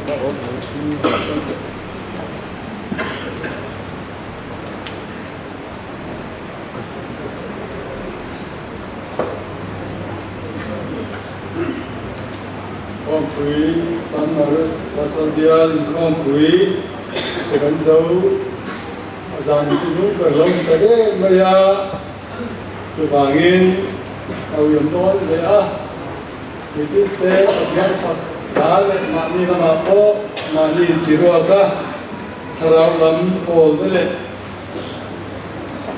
Khawmpui San Maris Pastor Bial inkhawmpui te kan zo a zan ti nung ber lo ni ta em mai a, chuvangin a uiawm dawn hle a, mitin te Pathian fak hla leh mahni lamah pawh mahni intiruak a, thlarau lam pawl te leh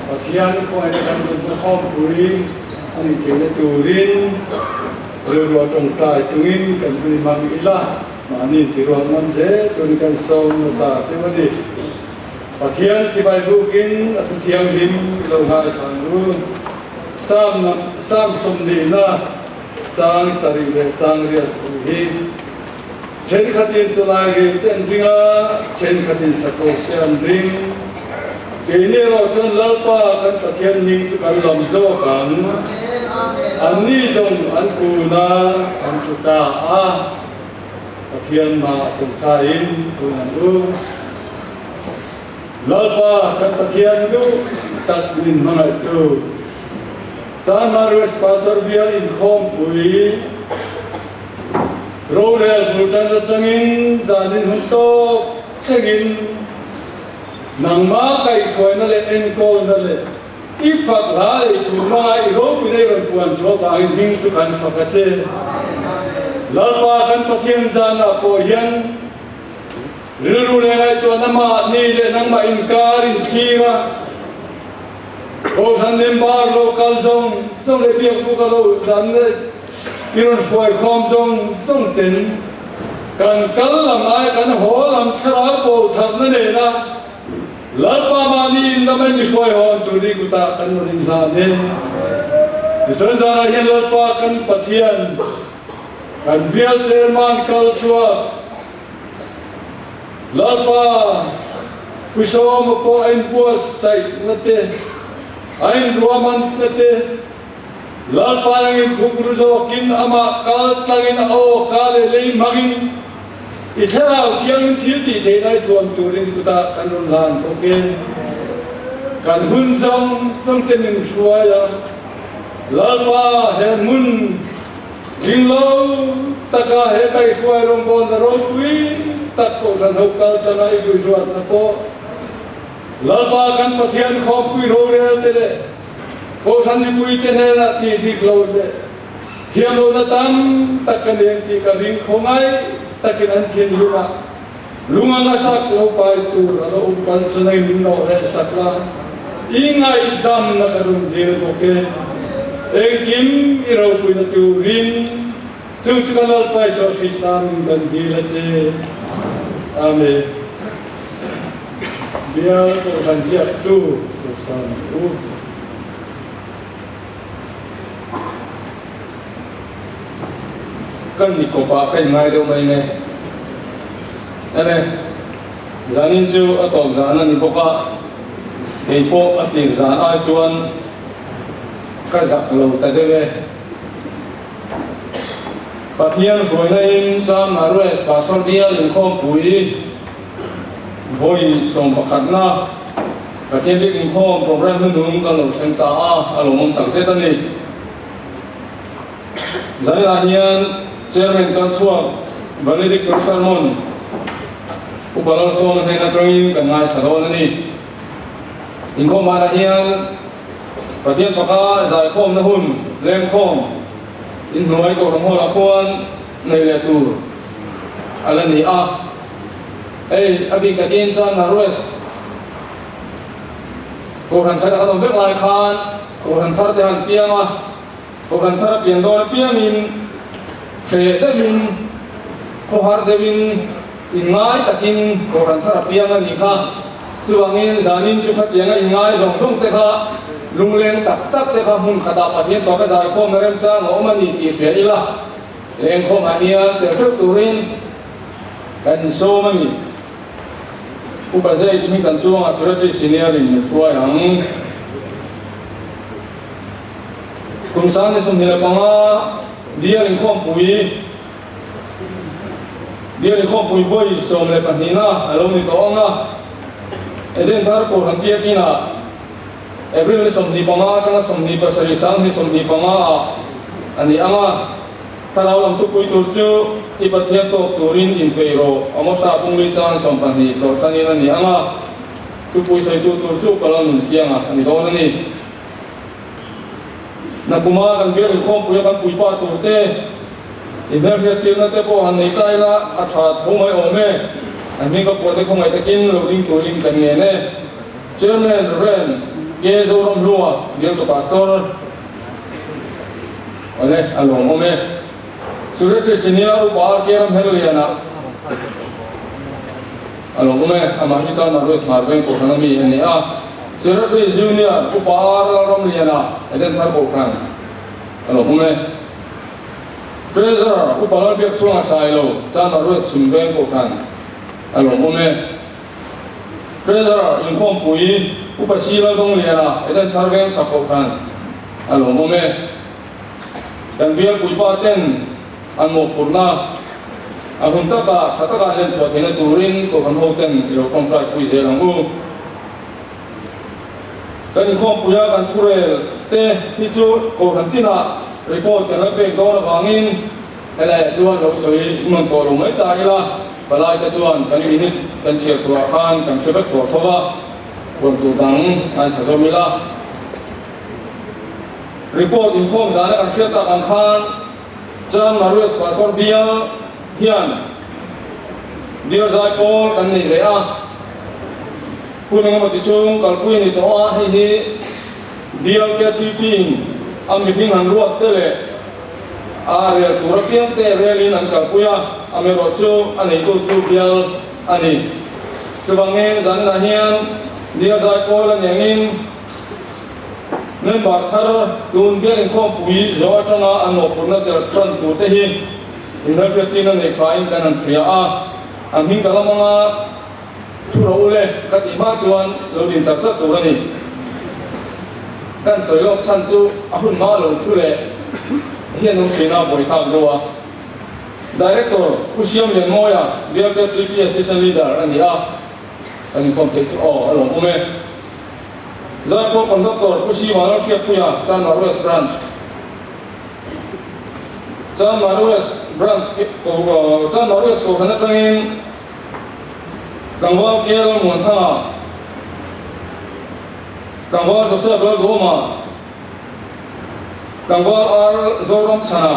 Pathian khawngaihna kan nunna khawmpui a nih theihna turin rilru a tawngtai chungin kan hun i hmang ila, mahni intiruak ngam zel turin kan sawm hmasa cheu a ni. Pathian chibai bukin a thu thianghlim i lo ngaithla ang u. Sam Sam sawmnihna chang sarih leh chang riat thu hi Thenkhatin tulai ril te an ring a, thenkhatin sakawk te an ring. Keini erawh chuan Lalpa kan Pathian hming chu kan lam zawk ang. Anni zawng an kun a, an tlu ta a. Pathian mah chungchaiin kun an u. Lalpa kan Pathian duh tak min hmangaihtu Chanmaru's Pastor Bial inkhawmpui Rorel bul tan atangin zanin hun tawp thlengin nangmah kaihhruaina leh enkawlna leh i fak hla leh i thu hmanga i ropui nei rawn puan chhuah vangin hming chu kan fak a che. Lalpa kan Pathian zanah pawh hian rilru leh ngaihtuahna mahni leh nangmah inkar inthlir a, Kohhran member lo kal zawng zawng leh biakbuk a lo zan leh i rawn hruai khawm zawng zawng ten kan kal lam ai kan haw lam thlarau pawl tharna nena Lalpa mahni in lamah mi hruai hawn tur ni kutah kan rawn inhlan e. Tichuan zanah hian Lalpa kan Pathian kan bial chairman kal chhuak Lalpa Pu Sawma pawh a inbuatsaih na te, a inruahman na te, Lalpa nangin thukru zawkin amah kal tlangin a aw ka leh lei hmangin i thlarau thiangin thil tih theih lai thuam turin kutah kan rawn hlan bawk e. Kan hun zawng zawng te min hruai a, Lalpa he hmun Ringlo taka he kaihruai rawngbawlna ropui tak Kohhran ho kal tlanga i buihruatna pawh Lalpa kan Pathian khawmpui rorel te leh Kohhran mipui te hnenah tih dik lo leh thiam lohna tam tak ka nen tih ka ring khawngaih takin an thinlungah lung anga sak lo pai tur a lo awm pal chu nangin min nawh reh sak la, i ngaihdamna ka rawn dil bawk e. Engkim i ropuina turin chu chu ka Lalpa Isua Krista min kan dil a che. Amen. Bial Kohhran ziaktu Rosan U. Kan ni kawpah ka inngai deuh mai nge. Ere, zanin chu a tawp zan a ni bawk a, kei pawh a tir zan ai chuan ka zak lo ta deuh e. Pathian hruaina in Cham Marues Pastor Bial inkhawmpui vawi sawmpakhatna Pathian bik inkhawm program hnuhnung kan lo thleng ta a, a lawmawm takzet a ni. Zaninah hian Chairman kal chhuak Valedictory Sermon Upa Lalsawma hnen atangin kan ngaithla dawn a ni. Inkhawm banah hian Pathian faka zaikhawmna hun lengkhawm inhnuai Kohhran Hall-ah khuan nei leh tur a la ni a. Hei a bik takin chuan Narues Kohhran thar kan awm vek lai khan Kohhran thar te han piang a. Kohhran thar a pian dawn apiangin hreh deuhin, khawhar deuhin, inngai takin Kohhran thar a piang a nih kha. Chuvangin zanin chu khatianga inngai zawng zawng te kha lungleng tak tak te kha hmun khatah Pathian faka zaikhawmna remchang a awm a ni tih hria ila, lengkhawmah hian tel hreuh turin kan insawm a ni. Upa Zage hming kan chuangah Secretary Senior in min hruai ang. Kum 25 bial inkhawmpui Bial inkhawmpui vawi 12 na a lo ni tawh ang a, Eden thar Kohhran Biakinah April ni 25 atanga 27 2025 ah a ni ang a, thlarau lam thupui tur chu i Pathian tawk turin inpeih rawh, Amosa Pungli chang 12 tlawh chanin a ni ang a, thupui sawitu tur chu Pala Nunthianga a ni dawn a ni. Nakuma kan bial inkhawmpuia kan puipa turte i hmelhriattirna te pawh han nei ta ila a tha tho mai awm e. An hming ka puahte khawngaih takin lo ding turin kan ngen e. Chairman Rev. K. Zoramhlua, Bialtu Pastor, Awle, a lawmawm e. Secretary Senior Upa RK Ramherliana, A lawmawm e, amah hi chuan Marwes Hmarveng Kohhran a mi a ni a. Secretary Junior Upa R Lalramliana, Edenthar Kohhran, a lawmawm e. Treasurer Upa Lalbiakchhuanga Sailo, chuan Marwes Chhimveng Kohhran, a lawmawm e. Treasurer Inkhawmpui Upa C Laldawngliana, Edenthar Vengchhak Kohhran, a lawmawm e. Kan bialpuipa ten an mawhphurhna a hun taka tha taka an lenchhuah theihna turin Kohhran hoten i lo tawngtai pui zel ang u. Kan inkhawmpuia kan thurel te hi chu Kohhran tinah report kan la pek dawn avangin helaiah chuan lo sawi hman tawh lo mai ta ila, palai te chuan kan minute kan chhiar chhuah khan kan hre vek tawh tho va, huan tur dang ngaithla zawm ila. Report inkhawm zana kan hriat tak ang khan Chan Marius Pastor bial hian bial zai pawl kan nei leh a, hun engemaw ti chung kalpui a ni tawh a, hei hi bial KTP in a mihring han ruat te leh a rel tur apiang te relin an kalpui a, amaherawh chu a neitu chu bial a ni. Chuvangin zaninah hian bial zai pawl a ni angin, Member thar tun bial inkhawmpui zawh atanga an mawhphurhna chelh tan tur te hi inhmelhriattirna nei thain kan han hria a, an hming ka lam anga thu rawh u le ka tih hma chuan lo din char char tur a ni. Kan sawi lawk chhan chu a hun hma lo thu leh hian awm thin a buaithlak deuh a. Director Pu Siamlianmawia, Bial KTP Assistant Leader a ni a, kan inkhawm theih chu aw a lawmawm e. Zaipawl Conductor Pu Siva Lalhriatpuia, Chanmar West Branch Chanmar West Branch Chanmar West Kohhran atangin Tlangval K Lalmuanthanga, Tlangval Joseph Lalduhawma, Tlangval R Zoramchhana,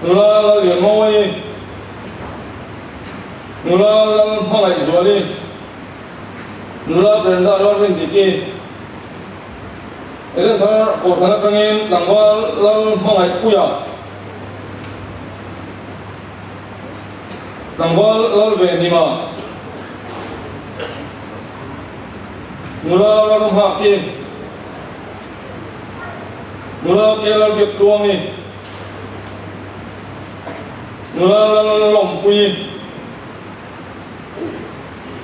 Nula Lallianmawii, Nula Lalhmangaihzuali, Nula Brenda Lalrindiki, Edenthar Kohhran atangin Tlangval Lalhmangaihpuia, Tlangval Lalvenhima, Nula Lalramhaki, Nula K Lalbiaktluangi, Nula Lallawmpuii,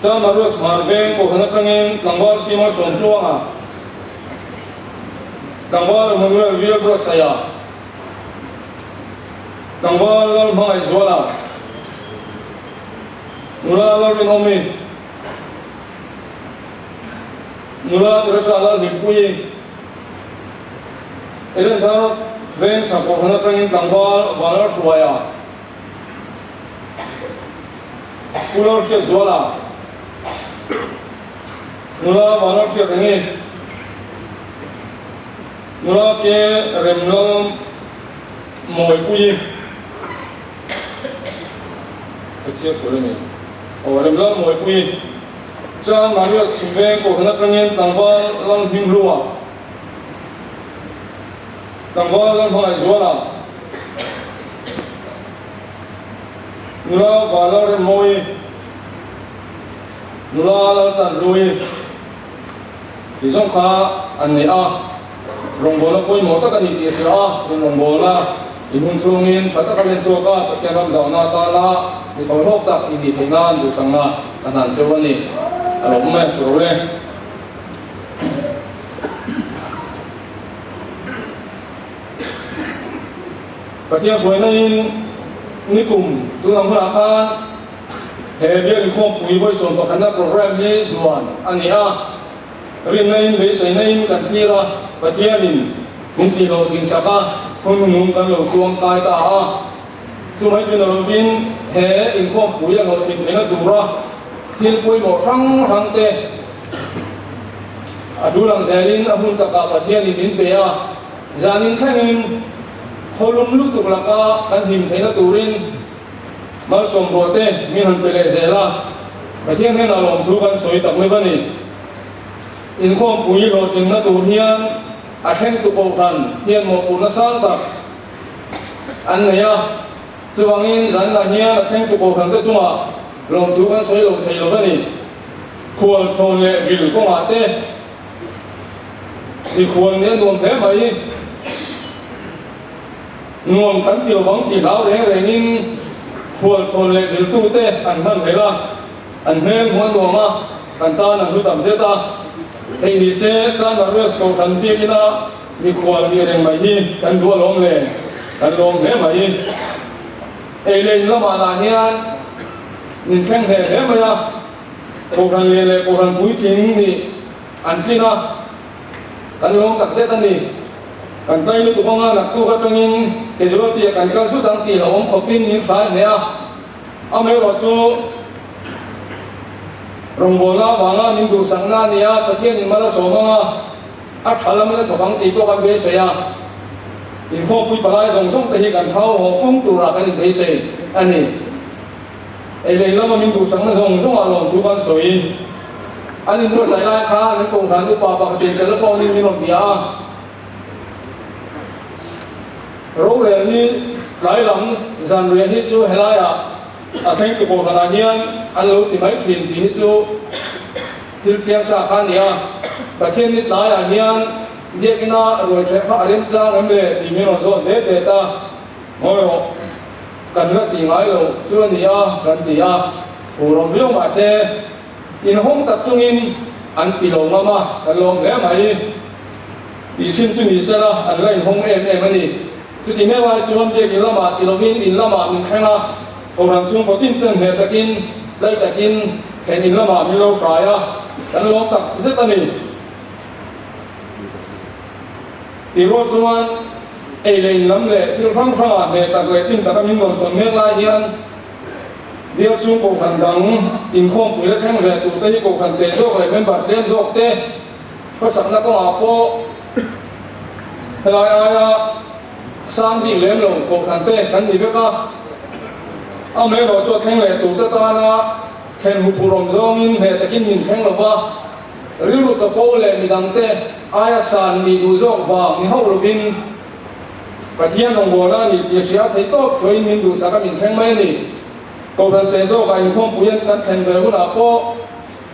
Chama Rose Hmar Veng Kohhran atangin Tlangval Simon Sawmtluanga, Tlangval Emmanuel Vil Buatsaia, Tlangval Lalhmangaihzuala, Nula Lalrinawmi, Nula Teresa Lalhlimpuii, Edenthar Veng Chhak Kohhran atangin Tlangval Vanlalhruaia, Pu Lalhriatzuala, Nula Vanlalhriatrengi, Nula Ke Remlalmawipuii, ka chhiar sual em? Aw, Remlalmawipuii, Chuan Maria Chhimveng Kohhran atangin Tlangval Lalhminghlua, Tlangval Lalhmangaihzuala, Nula Vanlalremmawi, Nula Laltlanhlui tih zawng kha an nei a, rawngbawlna pawimawh tak a ni tih a hria a, in rawngbawlna in hun chhungin tha taka len chhuak a, Pathian ram zauhna atana mi thawmhlawk tak i nih theih nan duhsakna ka hnan cheu a ni. A lo awm e, hre ro e. Pathian hruaina in. Nikum tunang hunah khan he biak inkhawmpui vawi 11na programme hi duan a ni a, rinna in beiseina in kan thlir a, Pathianin min tih loh thin sak a, hun hunung kan lo chuang kai ta a. Chumai chu ni lovin he inkhawmpui a hlawhtlin theihna tura thil pawimawh hrang hrang te a tul ang zelin a hun takah Pathianin min pe a, zanin thlengin khawlum lutuk laka kan him theihna turin malsawm ruah te min han pe leh zel a, Pathian hnenah lawmthu kan sawi tak leuh a ni. Inkhawmpui hlawhtlinna tur hian a thlengtu kohhran hian mawhphurhna sang tak an nei a, chuvangin zanah hian a thlengtu kohhrante chungah lawmthu kan sawi lo thei lo a ni. Khual chhawn leh vil kawngah te mikhual nih a nuam hle mai. Nuam kan ti lovang tih hlau reng rengin khual chhawn leh viltute an hman hlel a, an hmel hmuh a nuam a, kan tan an hlu tam zet a. Hei ni se Chanmarius kohhran biakina Mikhual nih reng mai hi kan duh alawm le, kan lawm hle mai. Ei leh in lamah lah hian min thleng hle hle mai a, Kohhran lian leh Kohhran puitling nih an tlin a, kan lawm tak zet a ni. Kan tlai lutuk anga naktuk atangin casualty ah kan kal zut ang tih hlauhawm khawpin min hrai hle a, amaherawh chu rawngbawlna avanga min duhsakna a ni a, Pathianin mal a sawm anga, A tha lamin a thawk ang tih pawh kan beisei a, inkhawmpui palai zawng zawng te hi kan thau haw pung turah kan inbeisei a ni. Ei leh in lama min duhsakna zawng zawngah lawmthu kan sawi. An inbuatsaih lai khan an kohhran upa pakhatin telephone in min rawn bia a, Rorel ni tlai lam zanriah hi chu helaiah a thlengtu kohhranah hian an lo ti mai thin tih hi chu Thil chiang sa kha a ni a, Pathian ni tlaiah hian biakina ruai hreh kha a remchang em le tih min rawn zawt det det a, Ngawi rawh, kan la ti ngai lo chu a ni a kan ti a, hu rawm viau mah se inhawng tak chungin an ti lo ngam a, kan lawm hle mai. Tih thin chu ni sela an la inhawng em em a ni. Chuti mek lai chuan biakin lamah ti lovin in lamah min thleng a, Kohhran chhungkaw tin ten hneh takin, tlai takin thlen in lamah min lo hrai a, kan lawm tak zet a ni. Tih rual chuan ei leh in lam leh thil hrang hrangah hneh tak leh tlin taka min rawn sawn mek lai hian Bial chhung Kohhran dang inkhawmpui la thleng ve tur te hi Kohhran te zawk leh member tlem zawk te khawsakna kawngah pawh helai aia Sang bik lem lo kohhran te kan ni vek a, amaherawh chu a thleng leh tur te tana thlen huphurh awm zawngin hneh takin min thleng lo va, rilru chapo leh midang te aia san nih duh zawk vang ni hauh lovin Pathian rawngbawlna a nih tih a hria a theih tawp chuain min duhsak a min thleng mai a ni. Kohhran te zawkah inkhawmpui an kan thlen ve hunah pawh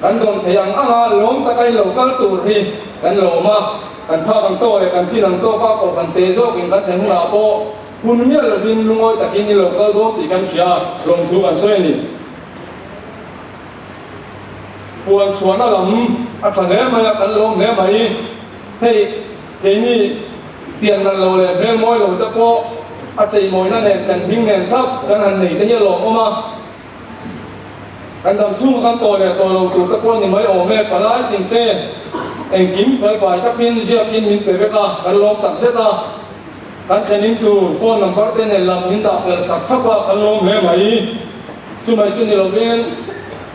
Kan dawn thei ang anga lawm taka in lo kal tur hi kan lawm a, kan phak ang tawk leh kan thin ang tawk a kohhran te zawkin kan thlen hunah pawh hun miah lovin lungawi takin in lo kal dawn tih kan hria a, lawmthu kan sawi a ni. Puan chhuahna lam a tha hle mai a, kan lawm hle mai. Hei keini pian nalh lo leh hmel mawi lo te pawh a cheimawina nen kan hming nen thlap kan han nei te hi a lawmawm a. Kan dam chhung kan tawh leh tawh lo tur te pawh a ni mai awm e, palai tin te engkim felfai thlapin ziakin min pe vek a, kan lawm tak zet a, kan thlenin tur phone number te nen lam min dah fel sak thlap a, kan lawm hle mai. Chumai chu ni lovin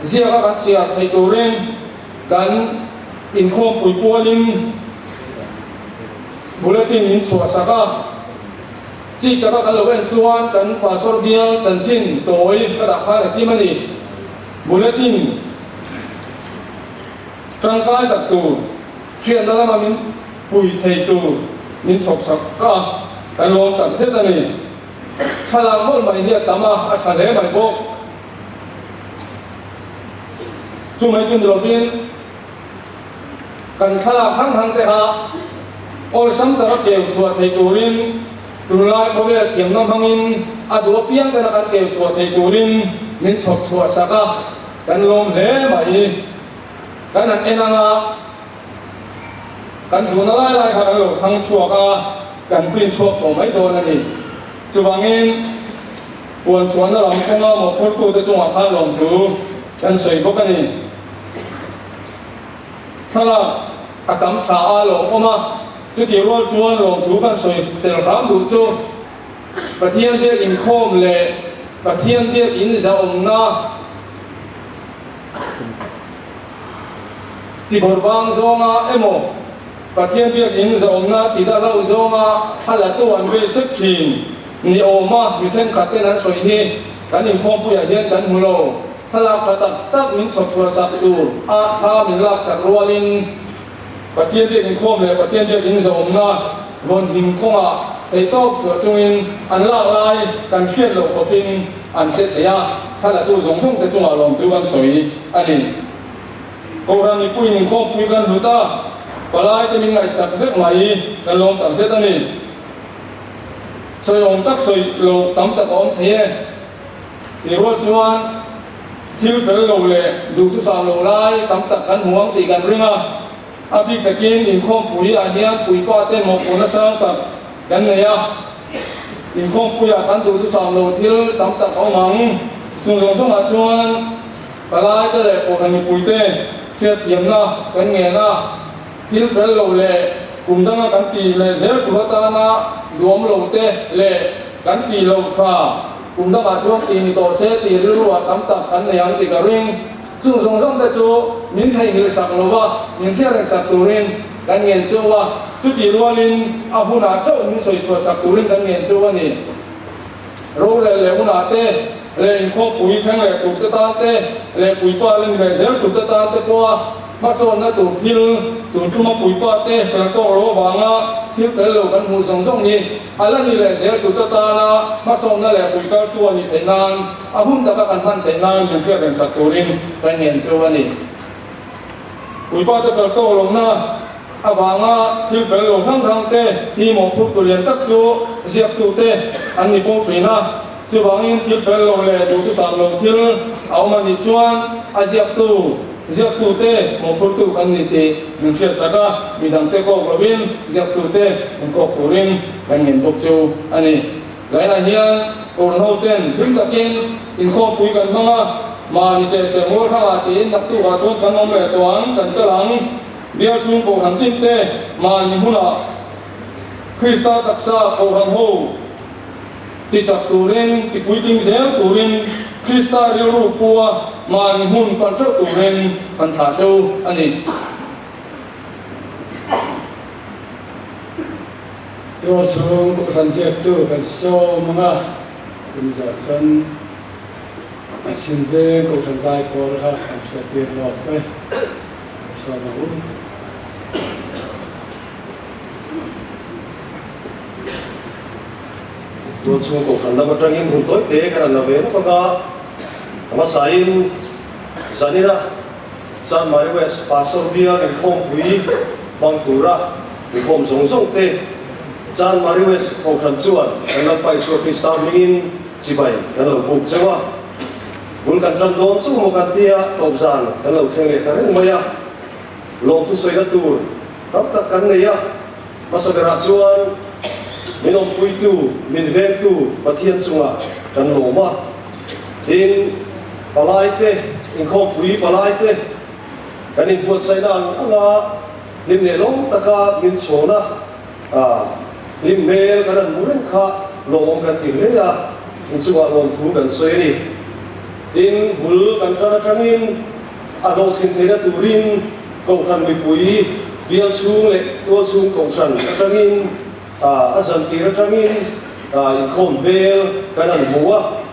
ziaka kan chhiar theih turin kan inkhawmpui pualin bulletin min chhuah sak a. Chik taka kan lo en chuan kan Pastor bial chanchin tawi ka dah khan a kim a ni. Bulletin tangkai tak tur, hriatna lama min pui thei tur min chhawp sak ka kan lawm tak zet a ni. Thlalak mawlh mai hi a tam a, a tha hle mai bawk. Chumai chu ni lovin Kan thlalak hang hang te kha awlsam taka keu chhuah thei turin tunlai khawvel thiamna hmangin a duh apiang tena kan keu chhuah thei turin min chhawp chhuah sak a, kan lawm hle mai. Kan han en anga kan duhna lai lai kha kan lo thlang chhuak a, kan print chhuak tawh mai dawn a ni. Chuvangin. Puan chhuahna lam kawnga mawhphurtute chungah khan lawmthu kan sawi bawk a ni. Thlalak a tam tha a lawmawm a, chutih rual chuan lawmthu kan sawi tel hram duh chu Pathian biak inkhawm leh Pathian biak in zahawmna tibawrh vang zawnga emaw Pathian biak in zahawmna ti dah hlauh zawnga thla latu an vei sek thin ni awma mi thenkhat ten an sawi hi kan inkhawmpuiah hian kan hmu lo. Thlalak tha tak tak min chhawp chhuah sak tur a thla min lak sak rualin Pathian biak inkhawm leh Pathian biak in zahawmna rawn him kawngah theihtawp chhuah chungin an lak lai kan hriat loh khawpin an che thei a, thla latu zawng zawng te chungah lawmthu kan sawi a ni. Kohhran mipuiin inkhawmpui kan hlut a, palai te min ngaihsak vek mai kan lawm tak zet a ni. Sawi awm tak sawi loh tam tak a awm thei e. Tih rual chuan thil fel lo leh duh chu sah lo lai tam tak kan hmu ang tih kan ring a, a bik takin inkhawmpui ah hian puipa te mawhphurhna sang tak kan nei a, inkhawmpui ah kan duh chu sah lo thil tam tak a awm ang. Chung zawng zawngah chuan palai te leh kohhran mipui te hriatthiamna kan ngen a, thil fel lo leh kum danga kan tih leh zel tur atana duhawm lo te leh kan tih loh tha. Kum dangah chuan tih ni tawh se tih rilruah tam tak kan nei ang tih ka ring. Chung zawng zawng te chu min theihnghilh sak lo va, min hriat reng sak turin kan ngen cheu a, chutih rualin a hunah chauh min sawi chhuah sak turin kan ngen cheu a ni. Rorel leh hunah te leh inkhawmpui thleng leh tur te tan te leh puipa la ni leh zel tur te tan te pawha hmasawnna tur thil tun tuma puipa te fel tawk lo avanga thil fel lo kan hmuh zawng zawng hi A la ni leh zel tute tana hmasawnna leh hruikaltu a nih theih nan a hun taka kan hman theih nan min hriat reng sak turin kan ngen chu a ni. Puipa te fel tawk lohna avanga thil fel lo hrang hrang te hi mawhphurtu lian tak chu ziaktute an ni fo thin a, chuvangin thil fel lo leh duhthusam lo thil a awm a nih chuan a ziaktu Ziaktute mawhphurtu kan ni tih min hriatsak a, midangte kawk lovin ziaktute min kawk turin kan ngen bawk chu a ni. Lainah hian Kawrhnhoten hlim takin inkhawmpui kan hmang a, mahni sehseh mual hrangah tiin naktukah chuan kan awm leh tawh ang, kan kal ang. Bial chhung Kohhran tinte mahni hmunah Krista taksa Kohhranho Ti chak turin, ti puitling zel turin, Krista rilru pua mahni hmun pan theuh turin kan thlah cheu a ni. Tual chhung Kohhran ziaktu kan sawm ang a, tun zawh chuan Sinveng Kohhran Zaipawl kha kan hriattir lawk e, kan sawm ang u. Tual chhung kohhran lam atangin hun tawi te kan han la ve lawk ang a, a hmasain Zanira Chanmari West Pastor bial inkhawmpui hmang tura inkhawm zawng zawng te Chanmari West kohhran chuan kan Lalpa Isua Krista hmingin chibai kan lo buk cheu a, bul kan tan dawn chu maw kan tia tawp zan kan lo thleng leh ta reng mai a, lawmthu sawina tur tam tak kan nei a. Hmasa berah chuan min awmpuitu, min vengtu Pathian chungah kan lawm a. Tin, palaite, inkhawmpui palaite kan inbuatsaihna ang anga hlim leh lawm taka min chhawn a, hlim hmel kan han hmu reng kha lawmawm kan ti hle a, inchungah lawmthu kan sawi a ni. Tin, bul kan tan atangin a hlawhtlin theihna turin Kohhran mipui bial chhung leh tual chhung kohhran atangin a zantir atangin inkhawm bel kan han hmu a,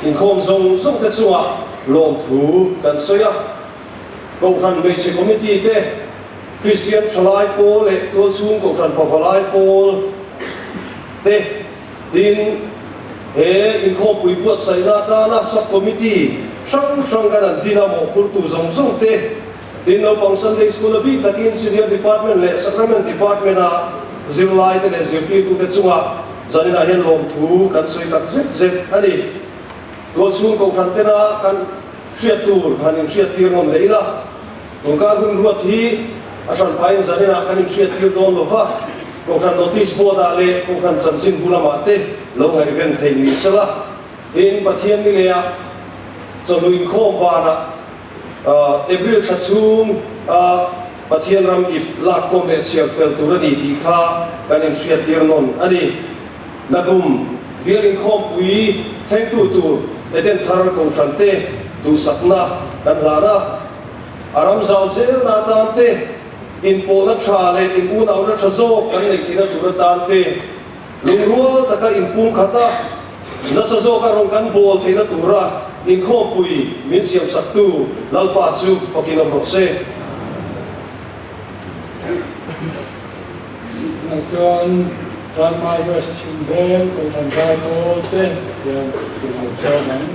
inkhawm zawng zawng te chungah lawmthu kan sawi a. Kohhran hmeichhe committee te, Kristian thalai pawl leh tual chhung kohhran pavalai pawl te tin he inkhawmpui buatsaihna atana sub-committee hrang hrang kan han din a, mawhphurtu zawng zawng te, tin naupang Sunday School a bik takin Senior Department leh Sacrament Department-a zirlaite leh zirtirtute chungah zaninah hian lawmthu kan sawi tak zet zet a ni. Tualchhung Kohhran tena kan hriat tur han inhriattir ngawm leh ila, Tungkar hun ruat hi a hranpain zaninah kan inhriattir dawn lo va, Kohhran Notice Board-ah leh Kohhran chanchin bu lamah te lo ngaihven theih ni sela. Tin, Pathian ni leia chawhnu inkhawm banah April thla chhung a Pathian ram ip lakkhawm leh chhiar fel tur a ni tih kha kan inhriattir nawn a ni. Nakum bial inkhawmpui thlengtu tur Eden thar Kohhran te duhsakna kan hlan a, a ram zau zelna atan te, inpawhna tha leh in unauna tha zawk kan neih theihna tur atan te, Lungrual taka inpum khat a, nasa zawka rawn kan bawl theihna tura inkhawmpui min siamsaktu Lalpa chu fakin awm rawh se. Tunah chuan Chanmai West chhim veng Kohhran Zaipawl te hian tum an sawm ang.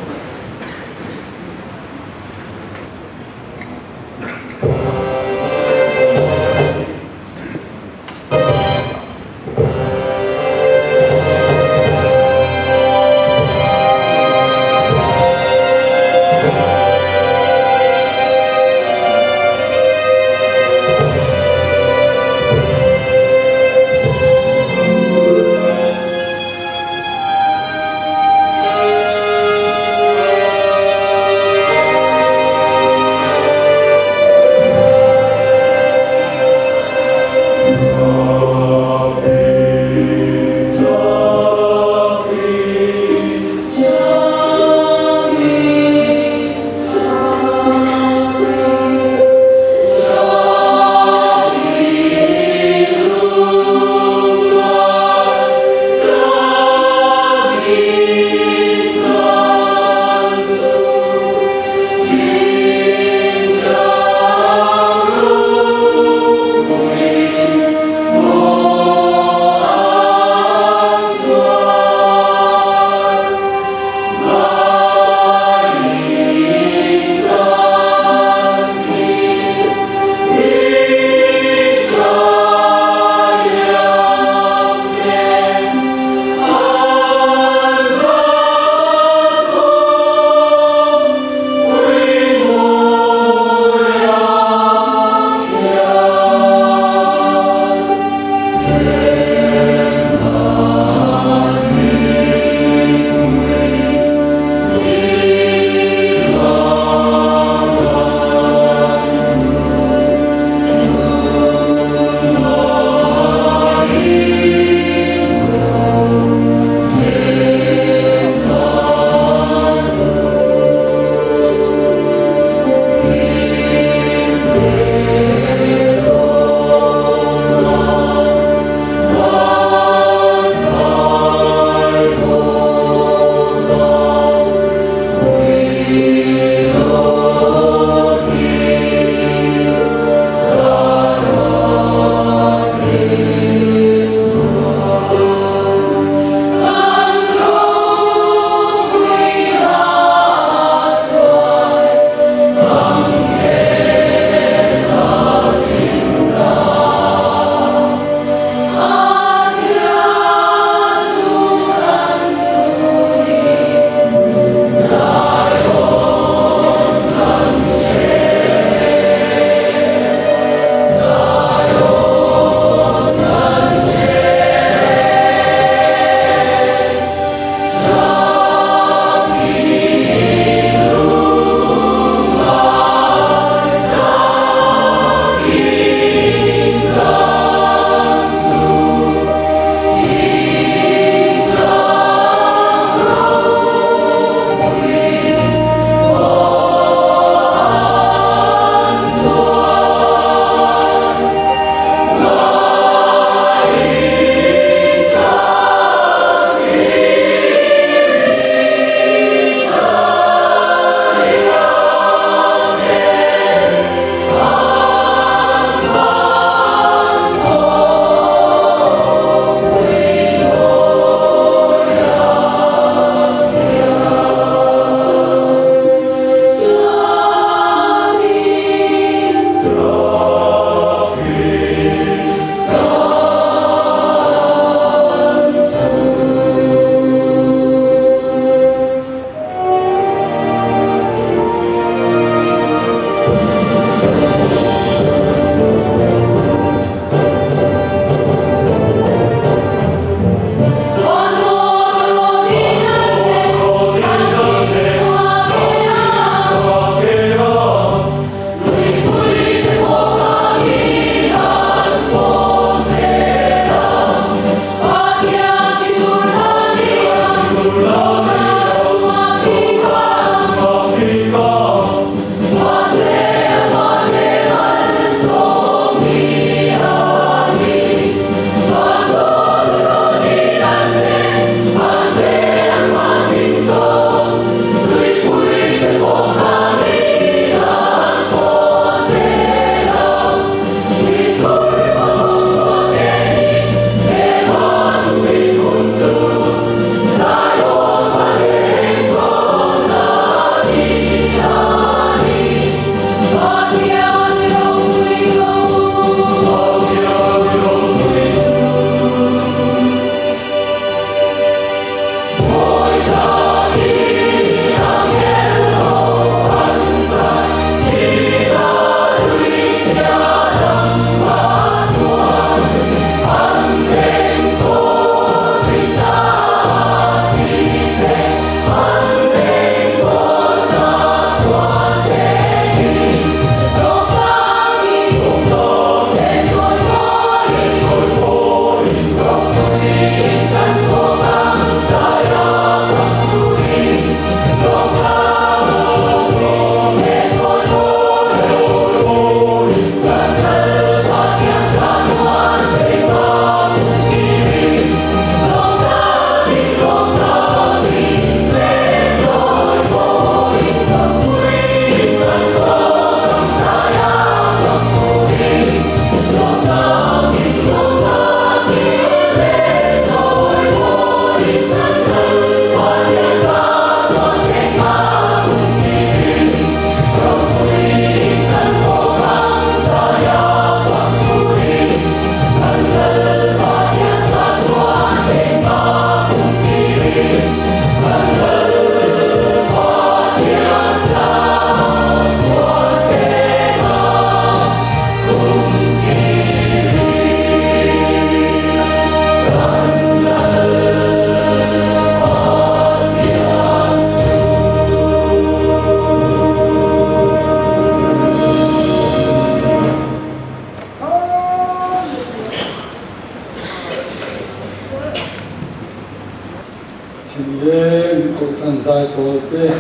rawngbawl te an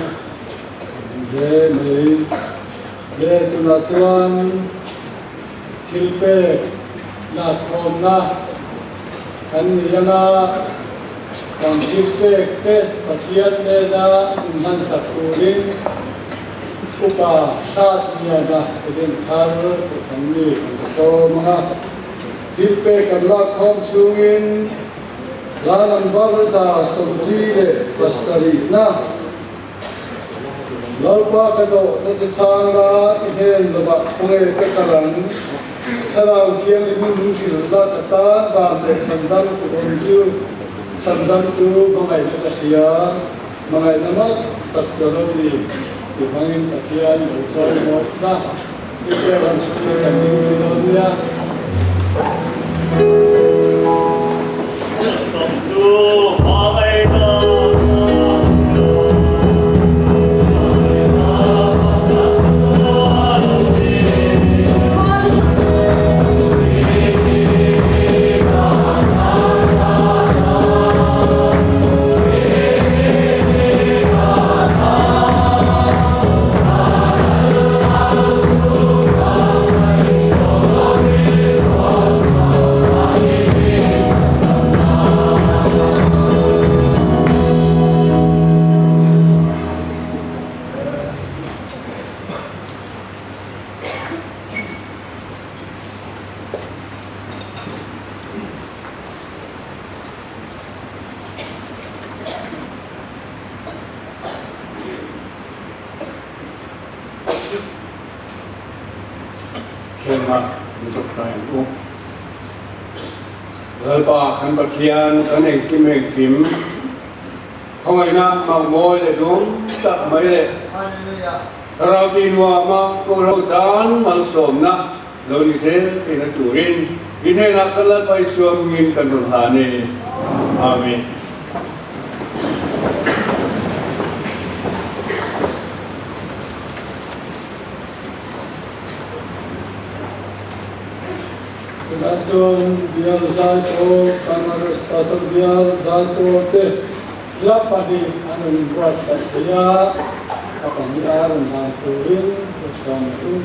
hle mai. Le tunah chuan thil pek lakkhawmna kan ni anga kan thil pek te Pathian nena inhmansak turin Upa Hratliana event thar kan ni kan sawm anga thil pek kan lakkhawm chhungin Hla number 147na Lalpa ka zawhna che chhang la, i hnen lovah khawnge ka kal ang. Thlarau Thianghlim min hrilh la, ka tan van leh chhandam tu awm chu chhandam tu hmangaihna ka hria, hmangaihna mak tak chu a lo ni ti hmangin Pathian lo chawimawtna i pek ang chu kan ding zui dawn nia. Khelhna kan chawp ta ang u. Lalpa kan Pathian kan engkim engkim khawngaihna makmawi leh dum tak mai leh Thlarau ti nuama Kohhran tan malsawmna lo ni zel theihna turin i hnenah kan Lalpa Isua hmingin kan rawn hlan e. Amen. Tunah chuan bial zaipawl, Primary Pastor bial zaipawl te hla pahnih an rawn inbuatsaih thei a, a pahnih a rawn dan turin ruhsam a tum.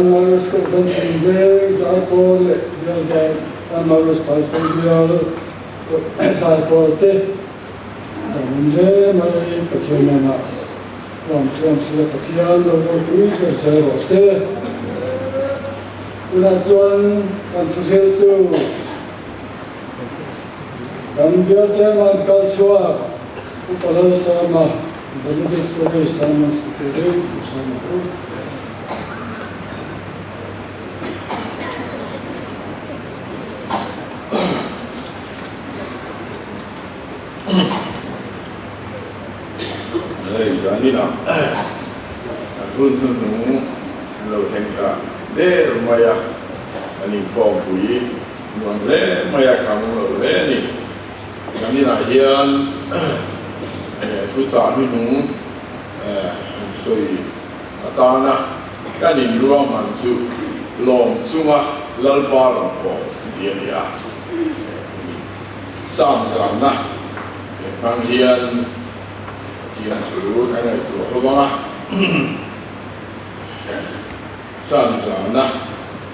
Chanmari Kohhran Sin Veng Zaipawl leh Bial Zai Chanmari Pastor Bial Zaipawl te kan awm hle mai. Pathian hnenah Ram chuan sila Pathian lo ropui ber zel rawh se. Tunah chuan kan thuhriltu kan bial chairman kal chhuak Upa Lalsawma Valedictory Sermon hmu turin u sawm ang u. Hei zaninah kan hun hnuhnung an lo thleng ta der mai a, kan inkhawmpui nuam hle mai a, kham lo hle a ni. Zaninah hian thuchah hnuhnung an sawi atana kan inruahman chu lawm chunga Lalpa rawn pawh tih a ni a. Sam zamna hmang hian Pathian chu kan ngaihtuah ho vang a. Sam zamna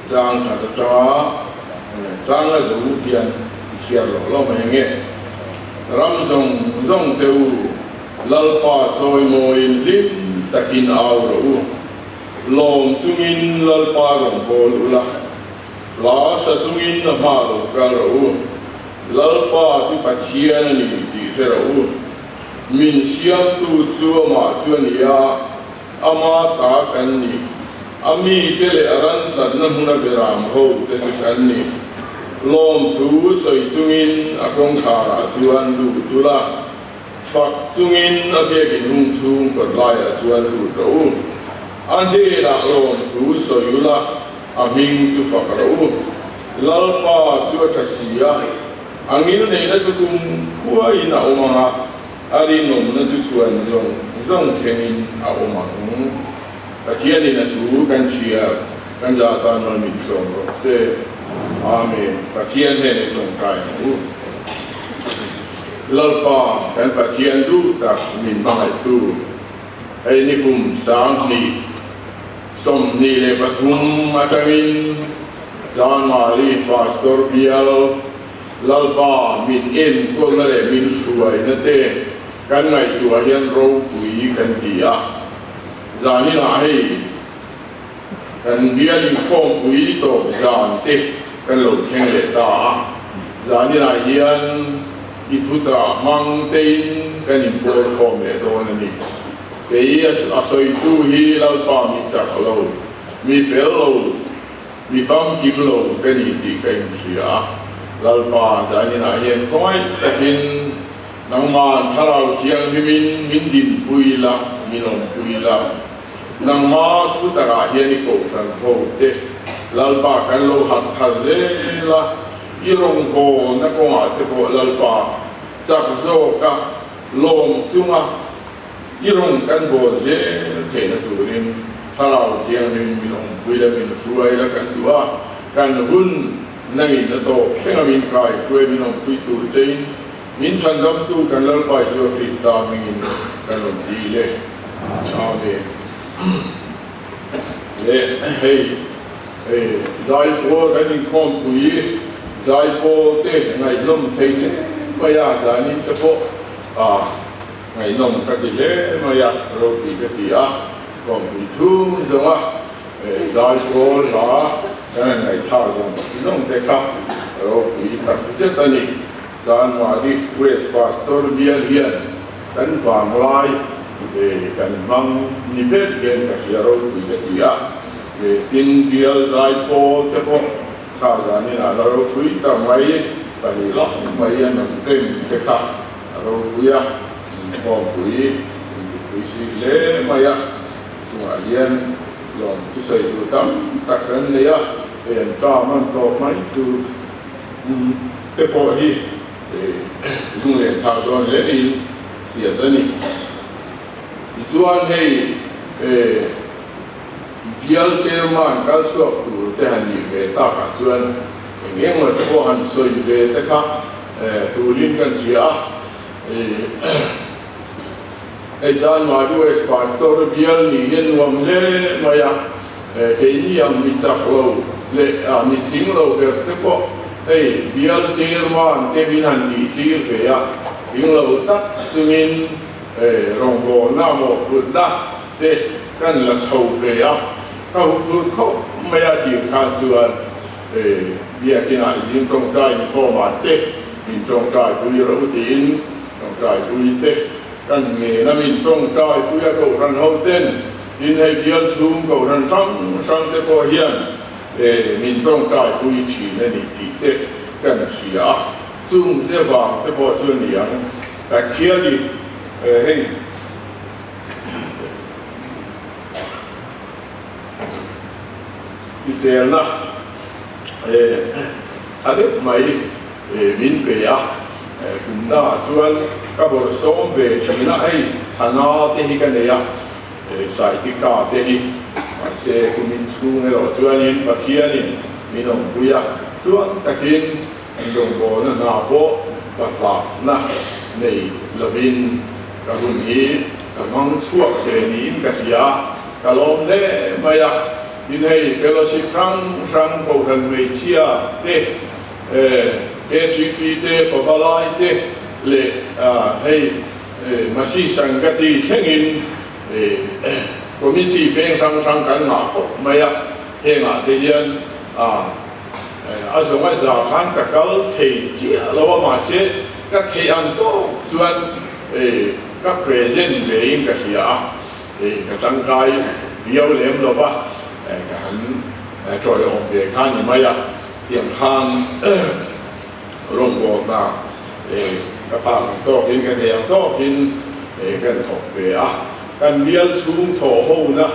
chang khat atanga chang a zo hian i chhiar loh lo mai ange. Ram zawng zawng te u, Lalpa chawimawiin hlim takin au rawh u. Lawm chungin Lalpa rawn bawl ula. Hla sa chungin a hma lo kal rawh u. Lalpa chu Pathian a ni tih hre rawh u. Min siamtu chu amah chu a ni a, ama ta kan ni. A mite leh a ran tlatna hmuna beram ho te chu kan ni. Lawmthu sawi chungin a kawngkharah chuan lut ula, fak chungin a biakin hung chhung kawt laiah chuan lut rawh u. A hnenah lawmthu sawi ula, A hming chu fak rawh u. Lalpa chu a tha si a, a ngilneihna chu kum khuaiin a awm ang a, a rinawmna chu chhuan zawng zawng thlengin a awm ang. Pathianin a thu kan chhiar kan zah tan mal min sawm rawh se. Amen. Pathian hnenah i tawngtai ang u. Lalpa kan Pathian duh tak min hmangaihtu, hei ni kum 2000, 23 atangin Chanmari Pastor Bial Lalpa min enkawlna leh min hruaina te kan ngaihtuah hian ropui kan ti a. Zaninah hei kan bial inkhawmpui tawp zan te kan lo thleng leh ta a. Zaninah hian i thuchah hmang tein kan inpawl khawm leh dawn a ni. Kei a sawitu hi Lalpa mi chak lo, mi fel lo, mi famkim lo ka ni tih ka inhria a. Lalpa zaninah hian khawngaih takin nangma'n Thlarau Thianghlimin min dinpui la, min awmpui la. Nangma thu takah hian i kohhran ho te Lalpa kan lo harh thar zel a, i rawngbawlna kawngah te pawh Lalpa chak zawka lawm chunga I rawn kan bawl zel theihna turin Thlarau Thianghlim min awmpui la min hruai la kan duh a, kan hun nangin a tawp thleng a min kai hruai min awmpui tur chein min chhandamtu kan Lalpa Isua Krista hmingin kan rawn dil e. Amen. Le hei zaipawl kan inkhawmpui zaipawl te ngaihnawm thei hle mai a, zanin te pawh a. Ngaihnawm ka ti hle mai a, ropui ka ti a, kawngpui chhung zawnga zaipawl hla kan han ngaihthlak zawng zawng te kha ropui tak zet a ni. Chanmari West Pastor bial hian kan vanglai kan hmang ni ber hian ka hria ropui ka ti a, tin bial zaipawl te pawh kha zanin ah la ropui tak mai pahnih lak mai an awm reng te kha. A ropui a, inkhawmpui intipui si hle mai a, chungah hian lawm chu sawi tur tam tak kan nei a, hei an term an tawp mai tur te pawh hi lunglen thlak dawn hle niin hriat a ni. Tichuan hei bial chairman kal chhuak tur te han nih ve takah chuan eng engemaw te pawh han sawi ve te kha Turin kan hria a, hei chuan Madu West Pastor bial nih hi a nuam hle mai a. Keini ang mi chak lo leh mi tling lo ber te pawh hei bial chairman te min han tih tir ve a, tling lo tak chungin rawngbawlna mawhphurhna te kan la chho ve a, ka huphurh khawp mai a tir khan chuan biakinah zing tawngtai inkhawmah te min tawngtai pui rawh u tiin tawngtai pui te kan ngen a min tawngtai pui a kohhran ho ten Tin hei bial chhung kohhran hrang hrang te pawh hian min tawngtai pui thin a ni tih te kan hria a, chung te vang te pawh chu a ni ang. Pathianin hei hriselna tha deuh mai min pe a, kum dangah chuan ka bawrhsawm ve thin a, hei thana te hi ka nei a. Saitika te hi mahse kumin chhung erawh chuanin Pathianin min awmpui a, tluang takin an rawngbawlna hna pawh ka hlakna nei lovin ka hun hi ka hmang chhuak ve niin ka hria a, ka lawm hle mai a. Tin hei fellowship hrang hrang Kohhran hmeichhia te, KGP te, Pavalai te leh hei Masi Sangati thlengin committee peng hrang hrang kan ngah khawp mai a, hengah te hian a zawng a za khan ka kal thei chiah lo a, mahse ka theih ang tawk chuan ka present ve in ka hria a, ka tangkai viau lem lo va, ka han tawiawm ve kha ni mai a, tiang khan Rawngbawlna ka pa ang tawkin ka nei ang tawkin kan thawk ve a, kan bial chhung thawh hona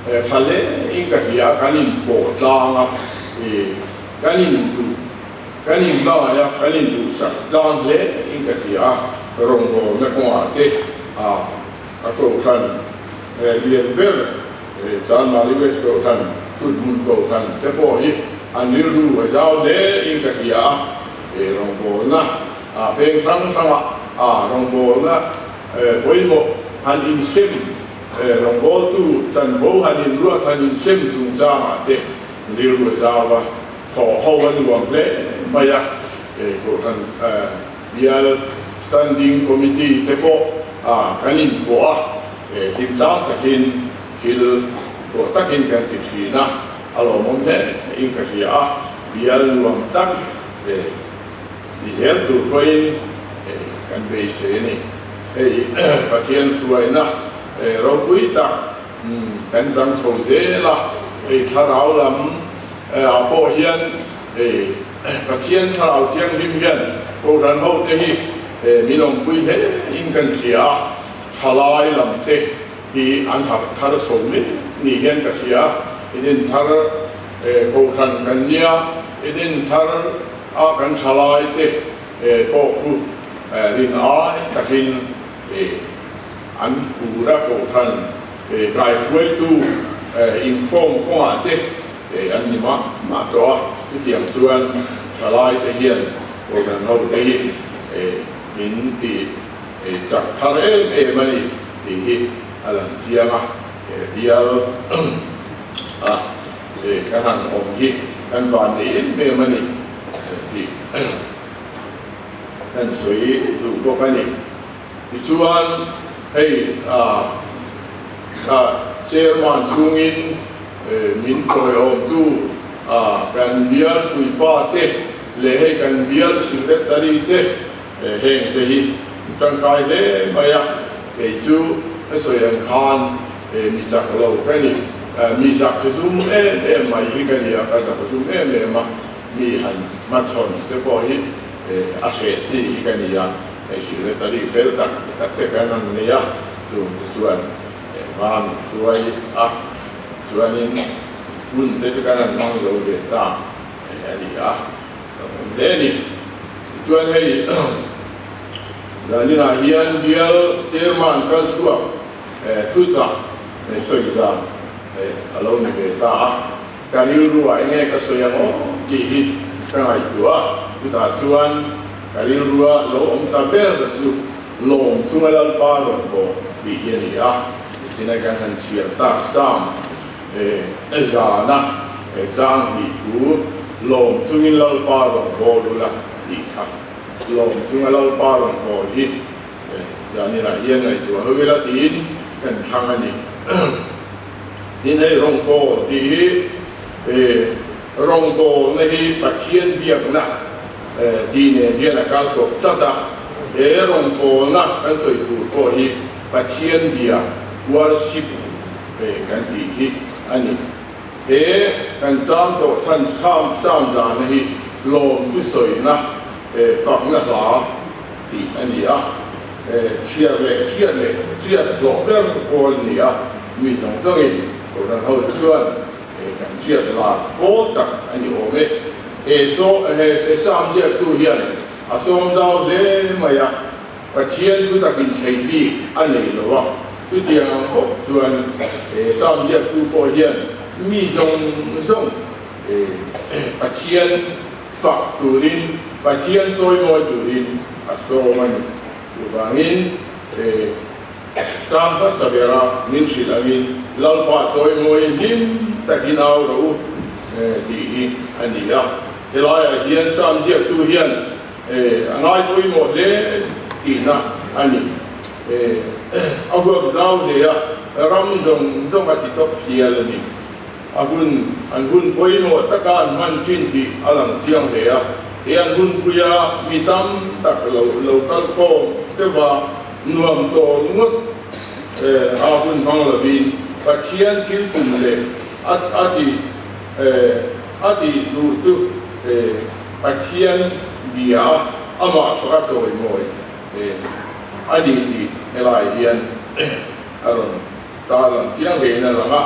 tha hlein ka hria a, kan inpawh tlang a, kan induh kan inlai a, kan induhsak tlang hlein ka hria a, rawngbawlna kawngah te a kohhran lian ber Chanmari West kohhran, Thuthmun kohhran te pawh hi an rilru a zau hle in ka hria a, he rawngbawlna peng hrang hranga rawngbawlna pawimawh han insem, rawngbawltu chanvo han inruat han insem chungchangah te rilru a zau a, thawh ho a nuam hle mai a, kohhran bial Standing Committee te pawh kan inpawh a, hlimtlang takin thil pawh takin kan ti thin a, a lawmawm hle in ka hria a, bial nuam tak ni zel tur pawhin kan beisei a ni. Hei Pathian hruaina ropui tak kan chang chho zel a, hei thlarau lam ah pawh hian hei Pathian thlarau thianghlim hian Kohhran ho te hi min awmpui hle in kan hria a, thalai lam te hi an harh thar chho mek ni hian ka hria a, Eden thar Kohhran kan nia, Eden thar a kan thalai te pawh khu rin ai takin an phur a, Kohhran kaihruaitu inkhawm kawngah te an ni mah mah tawh a, chutiang chuan thalai te hian Kohhran ho te hi min ti chak thar em em a ni tih hi a lang chiang a, he bial a kan han awm hi kan van nei em em a ni tih kan sawi duh bawk a ni. Tichuan hei chairman chhungin min tawiawmtu kan bial puipa te leh hei kan bial secretary te heng te hi tangkai hle mai a, kei chu ka sawi ang khan mi chak lo ka ni, mi zak zum em em mai hi ka ni a, ka zak zum em em a, mi han hmachhawn te pawh hi a hreh chi hi ka ni a, hei secretary fel tak tak te kan han nei a, chung te chuan hma min hruai a, chuanin hun te chu kan han hmang zo ve ta a ni a, ka awm hle a ni. Tichuan hei Zaninah hian bial chairman kal chhuak thuchah sawi zan a lo ni ve ta a, ka rilruah enge ka sawi ang aw tih hi ka ngaihtuah a, chutah chuan ka rilrua lo awm ta ber chu Lawm chunga Lalpa rawn bawk tih hi a ni a, nichina kan han chhiar tak Psalm. Zana chang hnih thu lawm chungin Lalpa rawn bawl ula tih kha lawm chunga Lalpa rawn bawl hi zaninah hian ngaihtuah ho ila tiin kan thlang a ni. Tin hei rawngbâwl tih hi rawngbâwlna hi Pathian biakna tih nen hian a kal tawp tlat a, he rawngbâwlna kan sawi tur pawh hi Pathian bia, worship, kan tih hi a ni. He kan chang tawh chhan sam sam zana hi lawm chu sawina, fakna hla tih a ni a, chhiar leh hriat leh hriat hlawh ber pawl a ni a, mi zawng zawngin Kohhran ho te chuan kan hriat lar pawl tak a ni awm e. He saw he sam ziaktu hian a sawm zau hle mai a. Pathian chu takin thei bik a nei lo a, chutiang ang bawk chuan he Psalm ziaktu pawh hian mi zawng zawng Pathian fak turin, Pathian chawimawi turin a sawm a ni. Chuvangin Psalm hmasa bera min hrilh angin Lalpa chawimawiin hlim takin au rawh u tih hi a ni a. Helaiah hian Psalm ziaktu hian A ngai pawimawh hle tihna a ni. A huap zau hle a, ram zawng zawng a ti tawp hial a ni. A hun, an hun pawimawh taka an hman thin tih a lang chiang hle a. He an hunpuia mi tam tak lo lo kal khawm teuh a, nuam tawl ngawt a hun hmang lovin Pathian thil tum leh a a tih a tih duh chu Pathian bia a, amah faka chawimawi a ni tih helai hian a rawn tarlang chiang vein a lang a.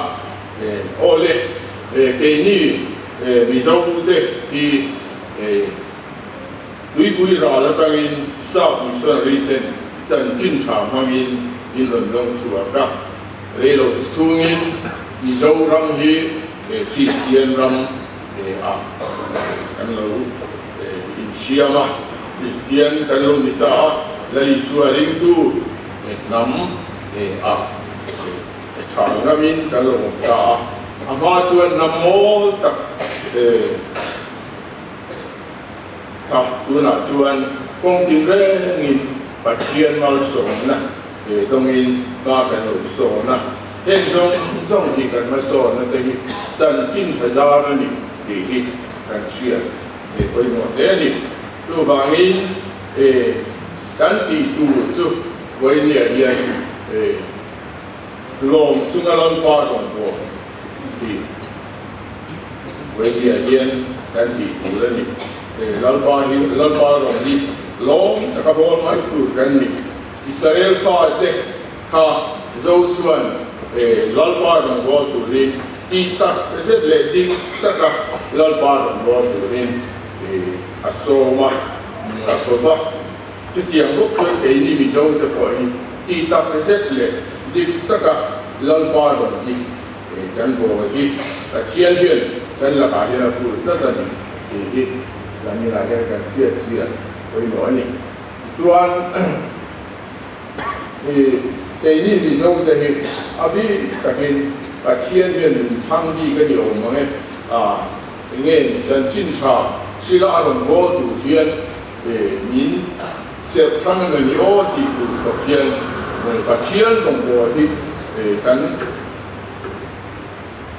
Aw le, keini Mizo te hi tuipui ral atangin Sap missionary ten chanchin tha hmangin min rawn lawng chhuak a, reilo chhungin Mizoram hi Kristian ram a kan lo insiam a, Kristian kan lo ni ta a, Lal Isua ringtu hnam a chhal ngamin kan lo awm ta a, a hma chuan hnam mawl tak kha tunah chuan kawng tinrengin Pathian malsawmna dawngin hma kan lo sawn a. Heng zawng zawng hi kan hmasawnna te hi chanchin tha zar a ni tih hi kan hriat ve pawimawh hle a ni. Chuvangin kan tih tur chu Vawinia hian lawm chunga Lalpa rawngbâwl tih Vawinia hian kan tih tur a ni. Lalpa hi Lalpa rawn hi lawm taka bawl mai tur kan ni. Israel fate Kha Josua'n Lalpa rawngbâwl tûrin tih tak zet leh dik taka Lalpa rawngbâwl tûrin a sâwm a, a ko va. Chutiang bawk chuan keini Mizote pawh hi tih tak zet leh dik taka Lalpa rawn hi kan bâwl hi Pathian hian kan lakah hian a phût tlat a ni tih hi kan inah hian kan hriat chian pawimawh a ni. Tichuan. Hi keini Mizo te hi a bik takin Pathian hian min thlang bik a ni awm ang e. A enge ni chanchin tha sila a rawn bawl tur hian min serh hrang emaw ni aw tih tur khawp hian Pathian rawngbâwl hi kan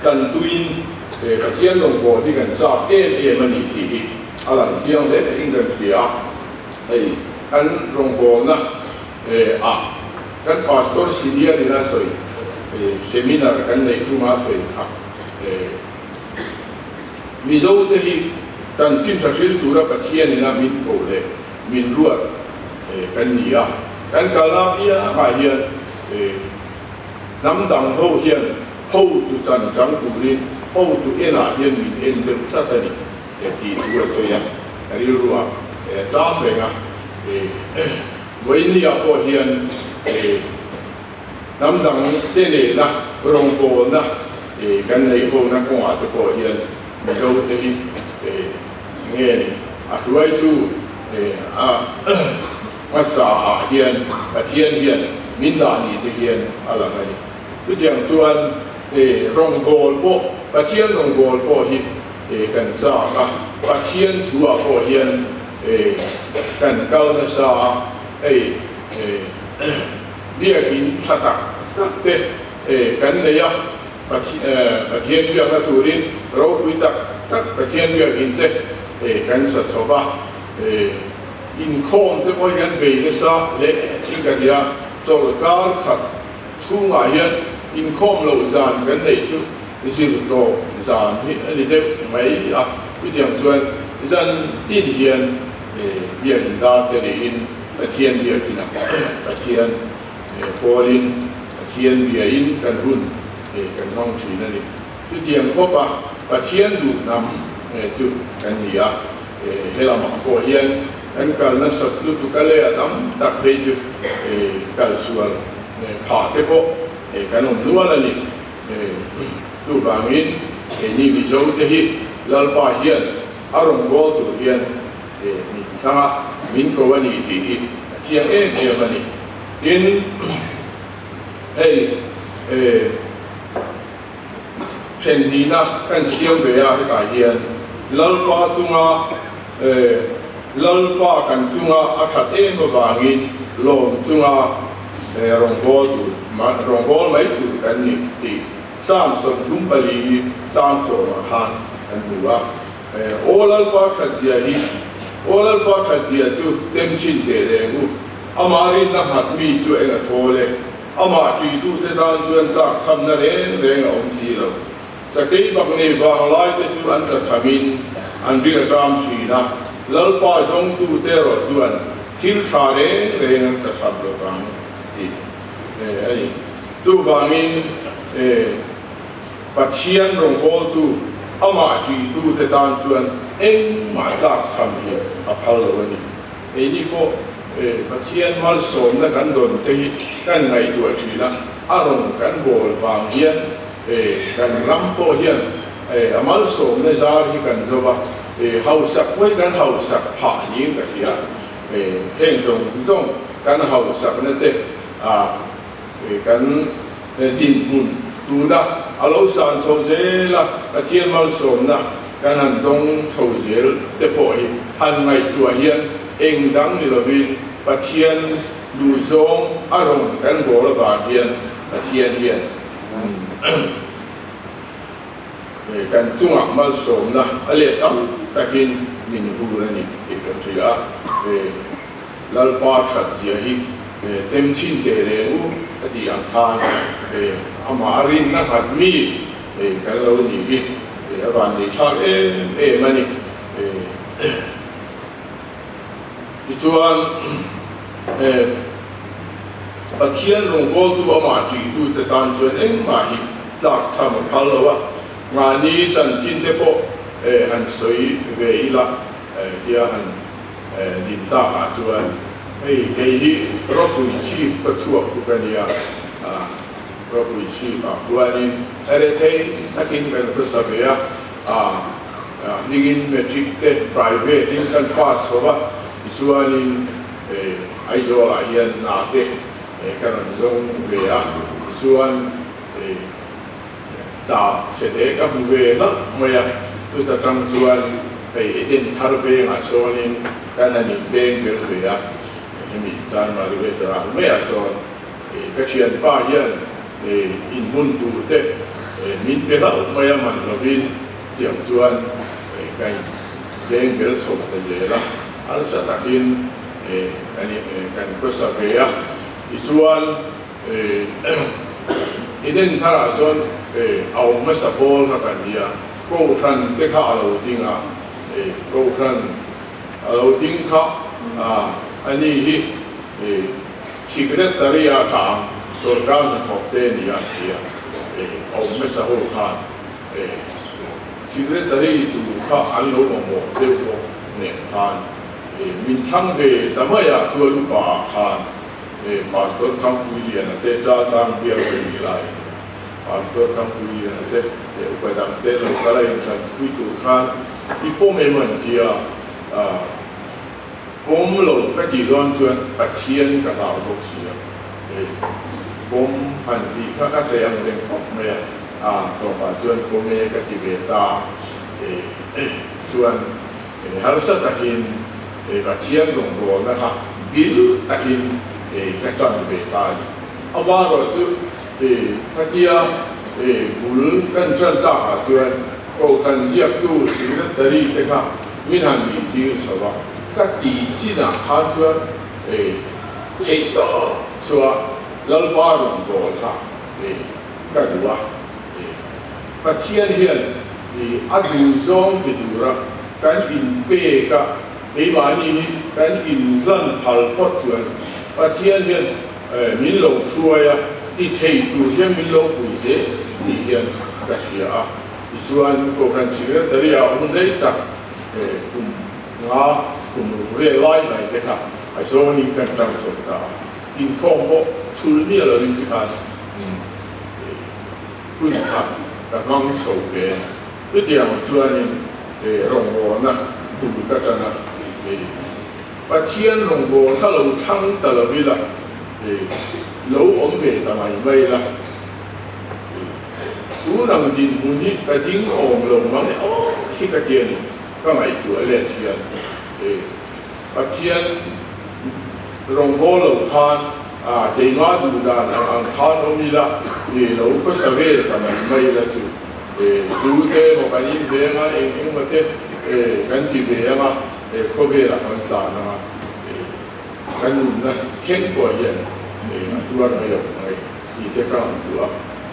kan tuin Pathian rawngbâwl hi kan châk em em a ni tih hi a lang chiang hle in kan hria a. Hei kan rawngbawlna ah kan Pastor Senior in a sawi seminar kan neih ṭuma a sawi kha Mizo te hi kan chin ṭha hril tura Pathian in a min ko leh min ruat kan ni a, kan kalna apiangah hian hnam dang ho hian hotu chan chang turin hotu enah hian min en deuh tlat a ni. Tih thu a sawi a, ka rilru a cham reng a, Vawinia pawh hian hnam dang te nena rawngbawlna kan neih hona kawngah te pawh hian Mizo te hi nge ni a hruaitu a hmasa ah hian Pathian hian min dah ni te hian a lang a ni. Chutiang chuan. Rawngbawl pawh, Pathian rawngbawl pawh hi kan chak a, Pathian thuah pawh hian kan kal nasa a, hei biakin tha tak tak te kan nei a, Pathian biakna turin ropui tak tak Pathian biakin te kan sa chho va, inkhawm te pawh hi kan bei nasa hle thin ka ti a, chawlhkar khat chhungah hian inkhawm loh zan kan neih chu zir tawp zan hi a ni deuh mai a, chutiang chuan zan tin hian biakin dar te niin Pathian biakinah Pathian pawlin Pathian biain kan hun kan hmang thin a ni. Chutiang khawpa Pathian duh hnam chu kan ni a, he lamah pawh hian kan kal nasat lutuk a leh a tam tak phei chu kal sual phah te pawh kan awm nual a ni. Chuvangin keini Mizo te hi Lalpa hian a rawn bawl tur hian min thlang a, min ko a ni tih hi a chiang em em a ni. Tin, hei Thenhnihna kan siam ve a, hetah hian Lalpa chunga Lalpa kan chunga a that em avangin lawm chunga rawngbâwl tur rawngbâwl mai tur kan ni tih Psalm 34 chang sawmah khan kan hmu a. Aw Lalpa thatzia hi, Aw Lalpa thatzia chu tem chhin teh reng u, amah rinna nghat mi chu eng a thawl e. Amah ṭuitute tan chuan tlak chhamna reng reng a awm si lo. Sakei bak nei vanglai te chu an tla chhamin an rin a ṭam ṭhin a, Lalpa zawngtute erawh chuan thil ṭha reng reng an tla chham lo vang tih a ni. Chuvangin Pathian rawngbawltu amah ṭuitute tan chuan engmah tlak chham hi a phal lo a ni. Keini pawh Pathian malsawmna kan dawn te hi kan ngaihtuah thin a, a rawn kan bawl vang hian kan ram pawh hian a malsawmna zar hi kan zo va, hausak pawh hi kan hausak phah niin ka hria. Heng zawng zawng kan hausakna te kan dinhmun tuna a lo san chho zel a, Pathian malsawmna kan han dawng chho zel te pawh hi han ngaihtuah hian eng dang ni lovin Pathian duhzawng a rawn kan bawl avang hian Pathian hian kan chungah malsawmna a let tam takin min vur a ni tih kan hria a. Lalpa that zia hi tem chhin teh reng u a tih ang khan amah a rinna nghat mi kan lo nih hi a van nei thlak em em a ni. Tichuan Pathian rawngbawltu amah tuitute tan chuan engmah hi tlak chham a phal lo a, mahni chanchin te pawh han sawi ve ila tia han Din takah chuan hei kei hi ropui chhip ka chhuak tuk a nia, ropui chhipah khuanin rethei takin kan hmasa ve a, hmingin matric te private in kan pass ho va, tichuanin Aizawlah hian hna te ka rawn zawng ve a, tichuan Tla chhe te ka hmu ve hlauh mai a, chuta tang chuan hei Eden thar vengah sawnin kan han inpeng ber ve a, hemi Chanmari West ral maiah sawn ka thianpa hian inhmun tur te min pe hlauh mai a man lovin tiang chuan ka inpeng ber chho ta zel a, harsa takin kan khawsa ve a, tichuan Eden tharah chuan a awm hmasa pawl kha kan nia, Kohhran te kha a lo ding a, Kohhran a lo ding kha a ni hi Secretary a tha ang, sorkar hnathawk te a ni a ti a, a awm hmasa ho khan Secretary tur kha an lo mamawh deuh bawk nen khan min thlang ve ta mai a, tual upa ah khan. Pastor Thangpuiliana te Chaltlang bial ve ni lai a ni. Pastor Thangpuiliana te leh upa dang te lo kal a inthlan pui tur khan i pawm em an ti a, pawm lo ka tih dawn chuan Pathian ka hlau bawk si a, pawm han tih kha ka hreh ang reng khawp mai a. A tawpah chuan pawm e ka ti ve ta. Chuan harsa takin Pathian rawngbawlna kha bil takin ka tan ve ta a ni. Amaherawhchu khatia bul kan tan takah chuan Kohhran ziaktu Secretary te kha min han nih tir chho a, ka tih chinah khan chuan theih tawp chua Lalpa rawnbawl kha ka duh a. Pathian hian a duh zawng ti tura kan inpek a, keimahni hi kan inhlan phal phawt chuan Pathian hian min lo hruai a, ti thei tur hian min lo pui zel tih hian ka hria a. Tichuan Kohhran Secretary ah hun rei tak kum nga kum ruk vel lai mai te kha a zawnin kan tang chho ta a, inkhawm pawh chhul miah lovin tikhan hun kha ka hmang chho ve a ni. Chutiang chuanin rawngbawlna bul ka tan a, Pathian rawngbawlna lo thlang ta lo ila, lo awm ve ta mai mai la, tun ang dinhmun hi ka ding awm lo mang e aw hi ka ti a ni, ka ngaihtuah let hian Pathian rawngbâwl lo khan keimah duh dan ang ang khan awm ila, lo khawsa vel ta mai mai la chu zu te emaw kan in ve anga eng engemaw te kan ti ve anga khawvelah kan tlan anga kan nunna thleng pawh hian a tuar mai lo mai tih te ka ngaihtuah a.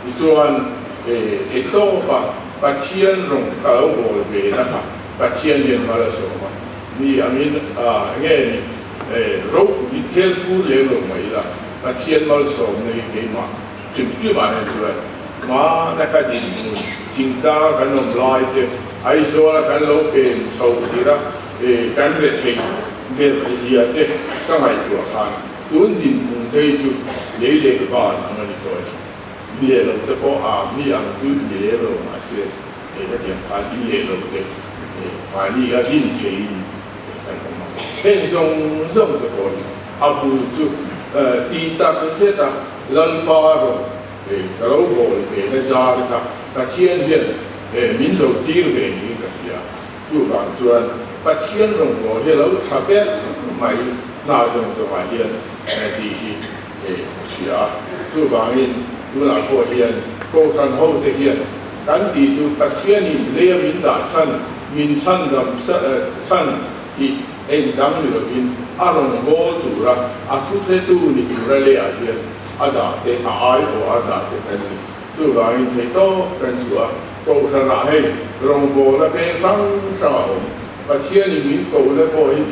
Tichuan theihtawpa Pathian rawng ka lo bawl ve na kha Pathian hian mal a sawm a, mi angin enge ni ropui thel thur lem lo mai ila Pathian malsawmna hi keimah hrimhrimah hian chuan hmana ka dinhmun thingtlang kan awm lai te Aizawla kan lo pen chho tir a kan retheih ber zia te ka ngaihtuah khan tun dinhmun te hi chu lei leh van ang a ni tawh a ni. In leh lo te pawh a mi ang chu ni lem lo mahse Hei ka tiang khan in leh lo te mahni a din theiin kan awm a, heng zawng zawng te pawh hi a bul chu tih tak zet a Lalpa rawn ka lo bawl ve na zar kha Pathian hian min lo tir ve niin ka hria. Chuvang chuan Pathian rawngbâwl hi a lo tha ber mai hna zawng zawngah hian tih hi ka hria a. Chuvangin tunah pawh hian Kohhran hote hian kan tih chu Pathianin leia min dah chhan, min chhandam chhan tih eng dang ni lovin a rawngbâwl tura a thuhretu ni tura leiah hian a dah te, a aiawh a dah te kan ni. Chuvangin theihtawp kan chu a Kohhranah hei rawngbawlna peng hrang hrang a awm. Pathianin min kohna pawh hi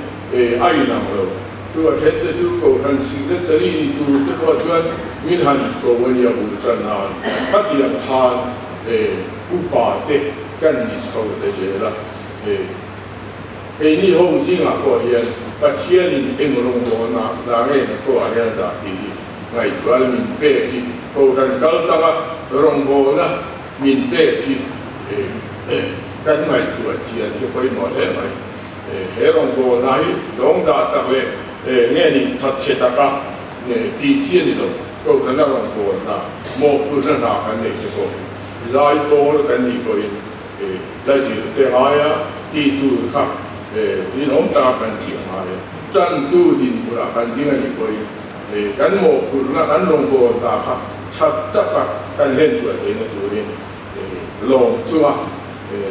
a inang lo. Chu a then te chu Kohhran Secretary ni tur te pawh chuan min han ko a nia bul tan nan. Khatiang khan upa te kan ni chho ta zel a. Keini ho zingah pawh hian Pathianin eng rawngbawlna dah nge na pawh ah hian a dah tih hi ngaihtuah la min pek hi Kohhran kal tanga rawngbawlna min pek hi kan ngaihtuah chian hi pawimawh hle mai. He rawngbawlna hi dawng dah tak leh nge ni thatchhe taka tih chi a ni lo. Kohhrana rawngbawlna mawhphurhna hna kan neih te pawh hi zai pawl kan nih pawhin la zir te ngaia tih tur kha rinawm taka kan tih a ngai a. Tantu dinhmunah kan ding a nih pawhin kan mawhphurhna kan rawngbâwl hna kha tha taka kan hlen chhuah theihna turin lawm chunga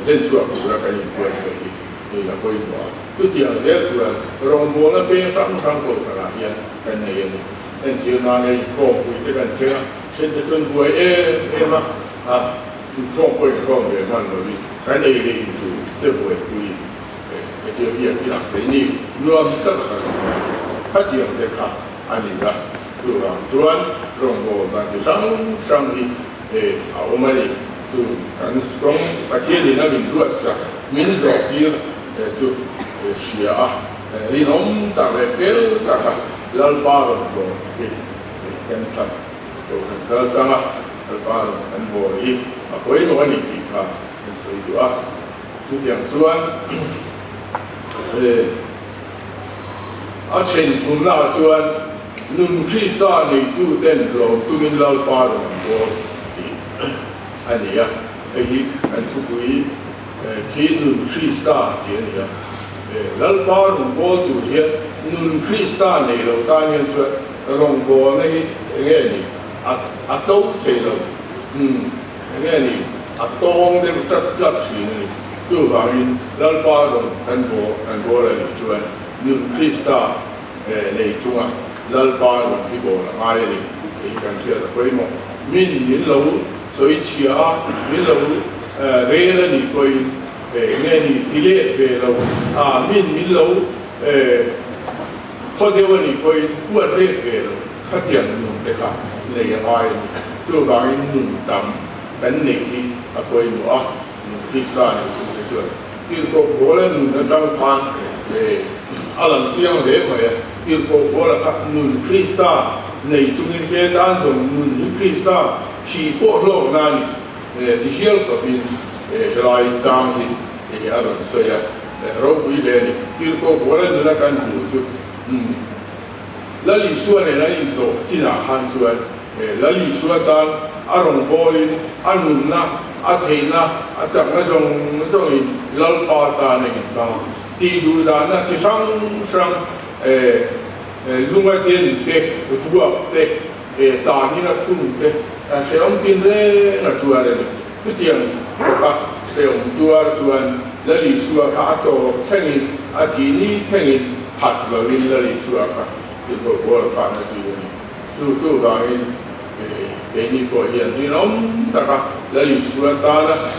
hlen chhuah tura kan inbuatsaih hi niin a pawimawh a. Chutiang zel chuan rawngbâwlna peng hrang hrang Kohhranah hian kan nei a ni. Entir nan hei inkhawmpui te kan thleng a, thente chuan buai em em a, inkhawm pawh inkhawm ve hman lovin kan ei leh inthu te buaipui Hetia biak hi a keini nuam tak a kan awm a, khatiang te kha a ni a, chuvang chuan rawngbâwl dan chi hrang hrang hi a awm a ni. Chu kan kawng Pathianin a min ruatsak, min zawhtir chu hria a, rinawm tak leh fel taka Lalpa rawngbâwl hi kan thlan Kohhran kal tlang a, Lalpa rawn kan bawl hi a pawimawh a ni tih kha kan sawi duh a. Chutiang chuan a then thumnaah chuan nun Krista neituten lawm chungin Lalpa rawn an bawl tih. a ni a. Hei hi kan thupui khi Nun Krista tih a ni a. Lalpa rawngbâwl tur hian Nun Krista nei lo tan hian chuan rawngbâwlna hi eng nge ni a to thei lo, eng nge ni a tawng deuh tlat tlat thin a ni. Chuvangin Lalpa rawn kan bawl kan bawl a nih chuan Nun Krista nei chunga Lalpa rawn hi bawl a ngai a ni tih hi kan hriat a pawimawh. Min min lo sawi chhia a, min lo rel a nih pawhin nge ni ti let ve lo a, min min lo khaw deuh a nih pawhin huat let ve lo khatiang nun te kha nei a ngai a ni. Chuvangin nun tam kan neih hi a pawimawh a, nun Krista nei chung te chuan tirhkoh Paula nun atang khan a lang chiang hle mai a, tirhkoh Paula kha nun Krista nei chungin he tan zawng nun hi Krista thih pawh hlawkna a ni. Ti hial khawpin helai tlang hi a rawn sawi a, ropui hle a ni. Tirhkoh Paula nuna kan hmuh chu Lal Isua nen an intawh chinah khan chuan Lal Isua tan a rawngbawlin a nunna, a theihna, a chakna zawng zawngin Lalpa tan a inhmang a. Tih duhdahna chi hrang hrang lunga den te, vuak te, He tanin a phun te hrehawm tin reng a tuar a ni. Chutiang khawpa hrehawm tuar chuan Lal Isua kha a tawp thlengin, a thih ni thlengin phat lovin Lal Isua kha tirhkoh pawl khan a zui a ni. Chu chuvangin keini pawh hian rinawm taka Lal Isua tana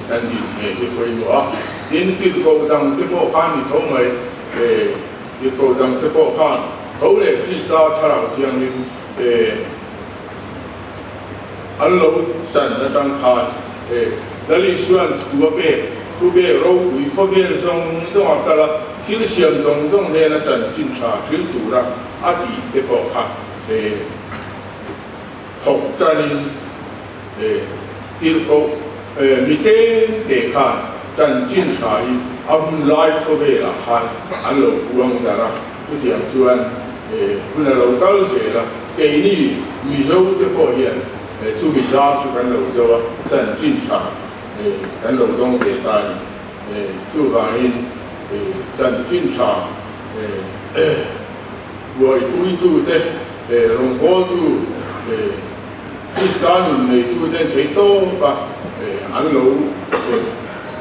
kan din ngei hi pawimawh a. Tin, tirhkoh dang te pawh khan ni tho mai. Tirhkoh dangte pawh khan tho leh Krista Thlarau Thianghlim te an lo chan atang khan Lal Isua'n thu a pek, thu pek ropui khawvel zawng zawng a kal a, thil siam zawng zawng hnena chanchin tha hril tura a tih te pawh kha thawk tanin tirhkoh mitlem te khan chanchin tha hi a hun lai khawvelah khan an lo puang darh a, chutiang chuan hun a lo kal zel a, keini Mizo te pawh hian chumi zar chu kan lo zo a, chanchin tha kan lo dawng ve ta a ni. Chuvangin chanchin tha buaipuitute rawngbawltu Krista nun neituten theih tawp a an lo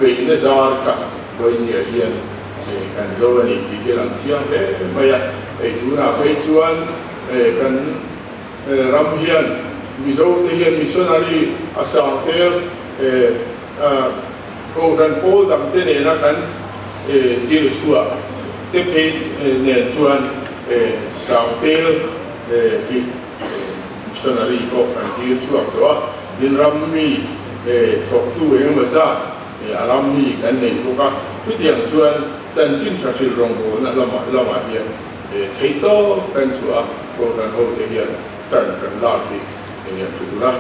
beihna zar kha Vawinia hian kan zo a ni tih hi a lang chiang hle mai a. Hei tunah phei chuan kan ram hian Mizote hian missionary a sang tel Kohhran pawl dangte nena kan tirhchhuah te phei nen chuan Sangtel hi missionary pawh kan tir chhuak tawh a, tin ram mi thawktu engemaw zat a ram mi kan nei bawk a, chutiang chuan chanchin tha hrilh rawngbawlna lamah lamah hian theihtawp kan chhuah a, Kohhran hote hian tan kan lak hi a tul a.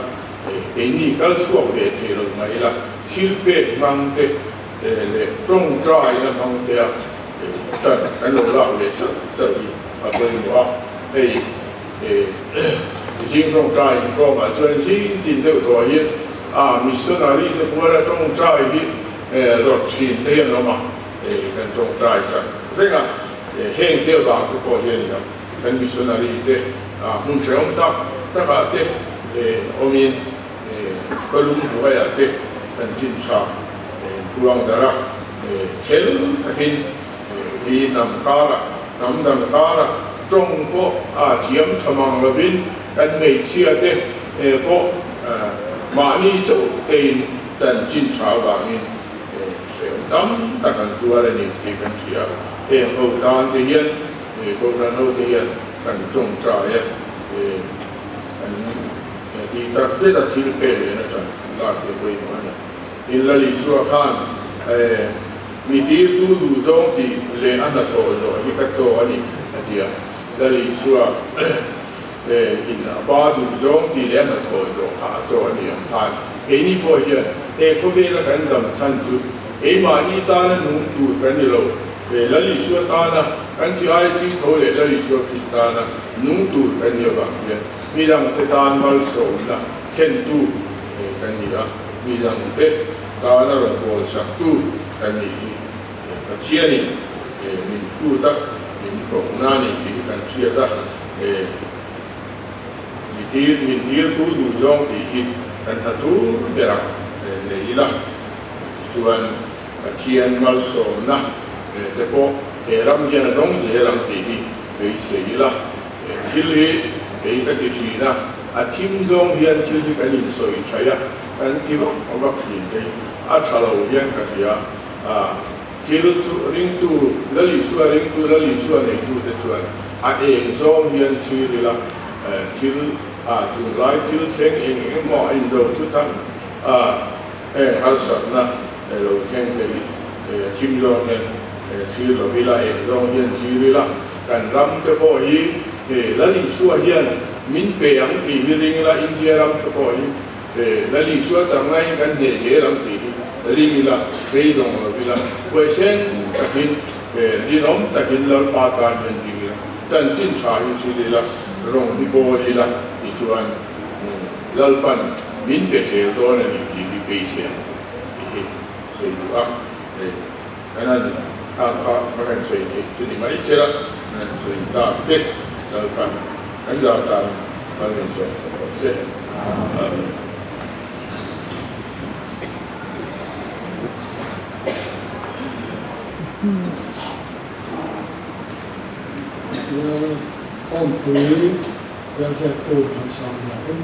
Keini kal chhuak ve thei lo mai ila, thil pek hmang te leh tawngtaina hmang te a tan kan lo lak ve salh salh hi a pawimawh a. Hei zing tawngtai inkhawmah chuan zing tin deuh tawh hian a missionary te puala tawngtai hi rawt thin te hian awm a, kan tawngtai sak reng a, heng te avang te pawh hian ila kan missionary te hmun hrehawm tak takah te awmin kawlum hnuaiah te kan chin tha puang darh a, chhel takin mi hnam karah, hnam dang karah tawng pawh a thiam tha mang lovin kan hmeichhia te pawh mahni chauh tein chanchin tha avangin hrehawm tam tak an tuar a ni tih kan hria. Heng ho tan te hian Kohhran ho te hian kan tawngtai a. Kan tih tak zet a thil pek leh na tan lak hi a pawimawh a ni. Tin Lal Isua khan mi tirtu duh zawng tih leh a hnathawh zawh hi ka chaw a ni a ti a. Lal Isua in a pa duh zawng tih leh a hnathawh zawh kha a chaw a ni ang khan keini pawh hian he khawvela kan dam chhan chu keimahni tana nung tur kan ni lo. Lal Isua tana kan thi ai thi tho leh Lal Isua Kristana nung tur kan ni avang hian midangte tan malsawmna thlentu kan ni a. Midangte tana rawn bawlsaktu kan nih hi Pathianin min phut a, min kohna a ni tih hi kan hriat a, mi tir min tirtu duhzawng tih hi kan hna tul berah nei ila. Tichuan Pathian malsawmna te pawh he ram hian a dawng zel ang tih hi beisei ila. Thil hi kei ka ti thin a, a thim zawng hian thil hi kan insawi thaih a, kan ti vak vak thin te hi a tha lo hian ka hria a. Thil chu ringtu Lal Isua ringtu Lal Isua neitute chuan a eng zawng hian thlir ila, thil a tunlai thil thleng eng eng emaw a indo thut ang a, heng harsatna lo thleng te hi thim zawng hian thlir lo ila, eng zawng hian thlir ila, kan ram te pawh hi Lal Isua hian min pe ang tih hi ring ila, India ram te pawh hi Lal Isua changlain kan hneh zel ang tih hi ring ila, beidawng lo ila, huaisen takin, rinawm takin Lalpa tan hian ding ila, chanchin tha hi thlir ila, rawng hi bawl ila tichuan Lalpan min pe zel dawn a ni tih hi beisei ang tih hi sawi duh a, hei kan han khang kha ka han sawi theih chu ni mai sela, kan han sawi tak te Lalpan kan zah tan kal min sawm sak rawh se. Amen. Khawmpui Bialziaktu Hnansang Lahin.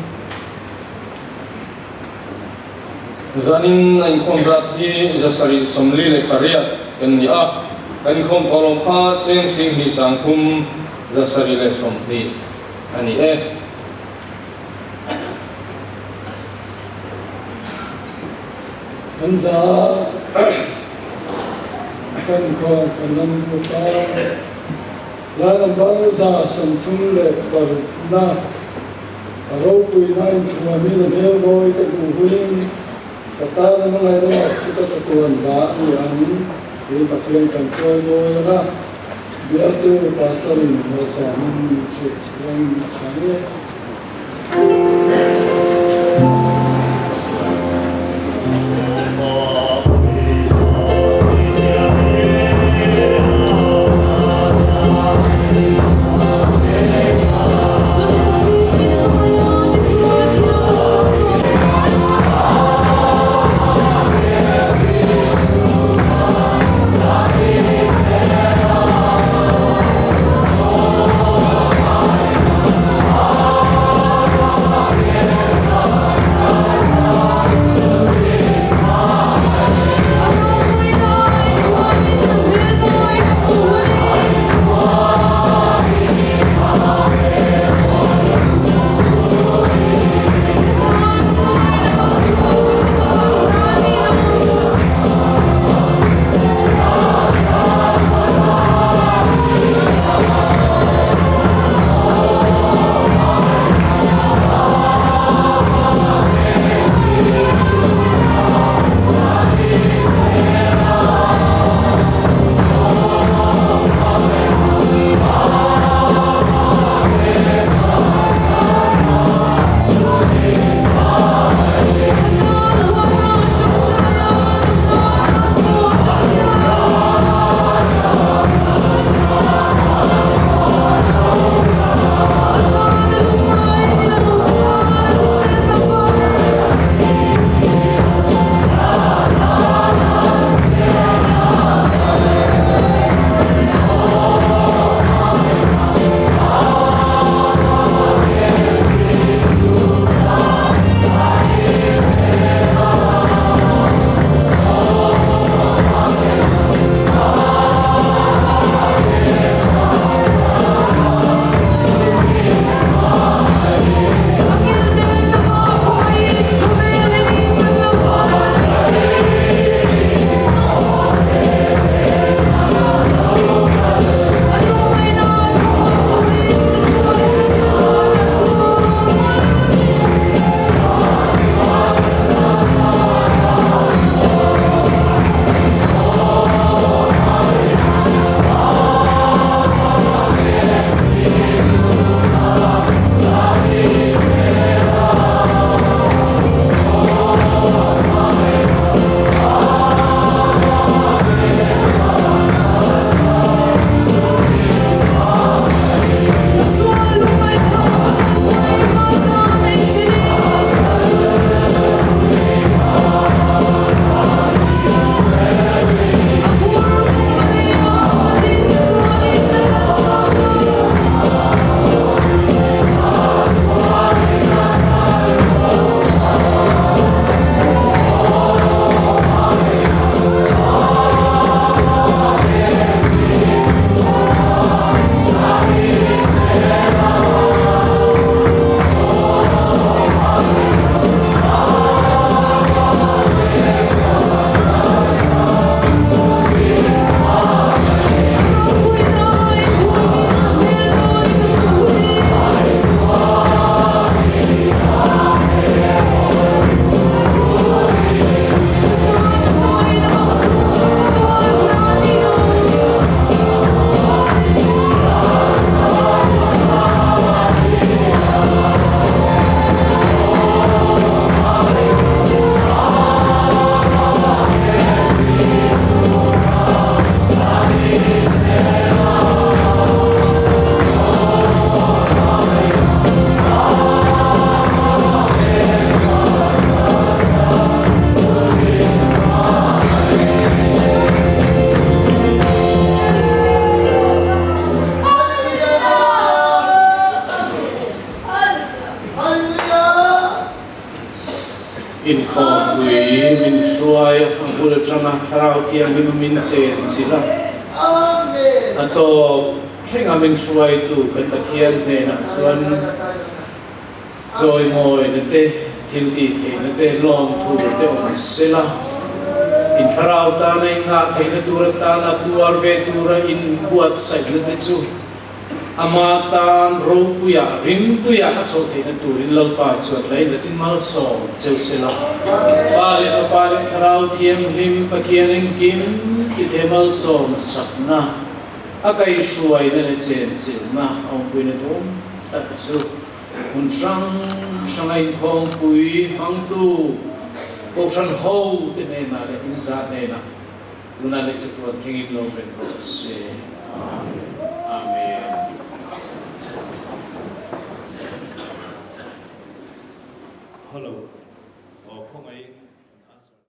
Zanin a inkhawm zat hi 748 kan ni a, kan inkhawm thawhlawm kha cheng 73,720 a ni e. Kan za kan inkhawm kan lam lut a. Lai number 36 na a ropuina inthuamin a hmel mawi ka hmuh hunin ka tan a hmangaihna mak chu ka chatuan dah a ni ang tih Pathian kan chawi mawi ang a, bialtu Pastor in malsawmin min chhuk rengin a chhang e. hruai a, a bul atanga Thlarau Thianghlim a min chen chilh a, a tawp thlenga min hruaitu kan Pathian hnenah chuan chawimawina te, thil tih theihna te, lawmthu te awm sela, in Thlarau tana in ngah theihna tur atana tuar ve tura in buatsaihna te chu Ama tan ropuia rimtuia a chhoh theihna turin Lalpa chuan lainatin malsawm cheu sela. Pa leh Fapa leh Thlarau Thianghlim Pathian engkim tithe malsawm sakna, a kaihhruaina leh chenchilhna awmpuina duhawm tak chu hmun hrang hranga inkhawmpui hmangtu Kohhran hote hnenah leh inzah hnenah tunah leh chatuan thlengin lo reng rawh se.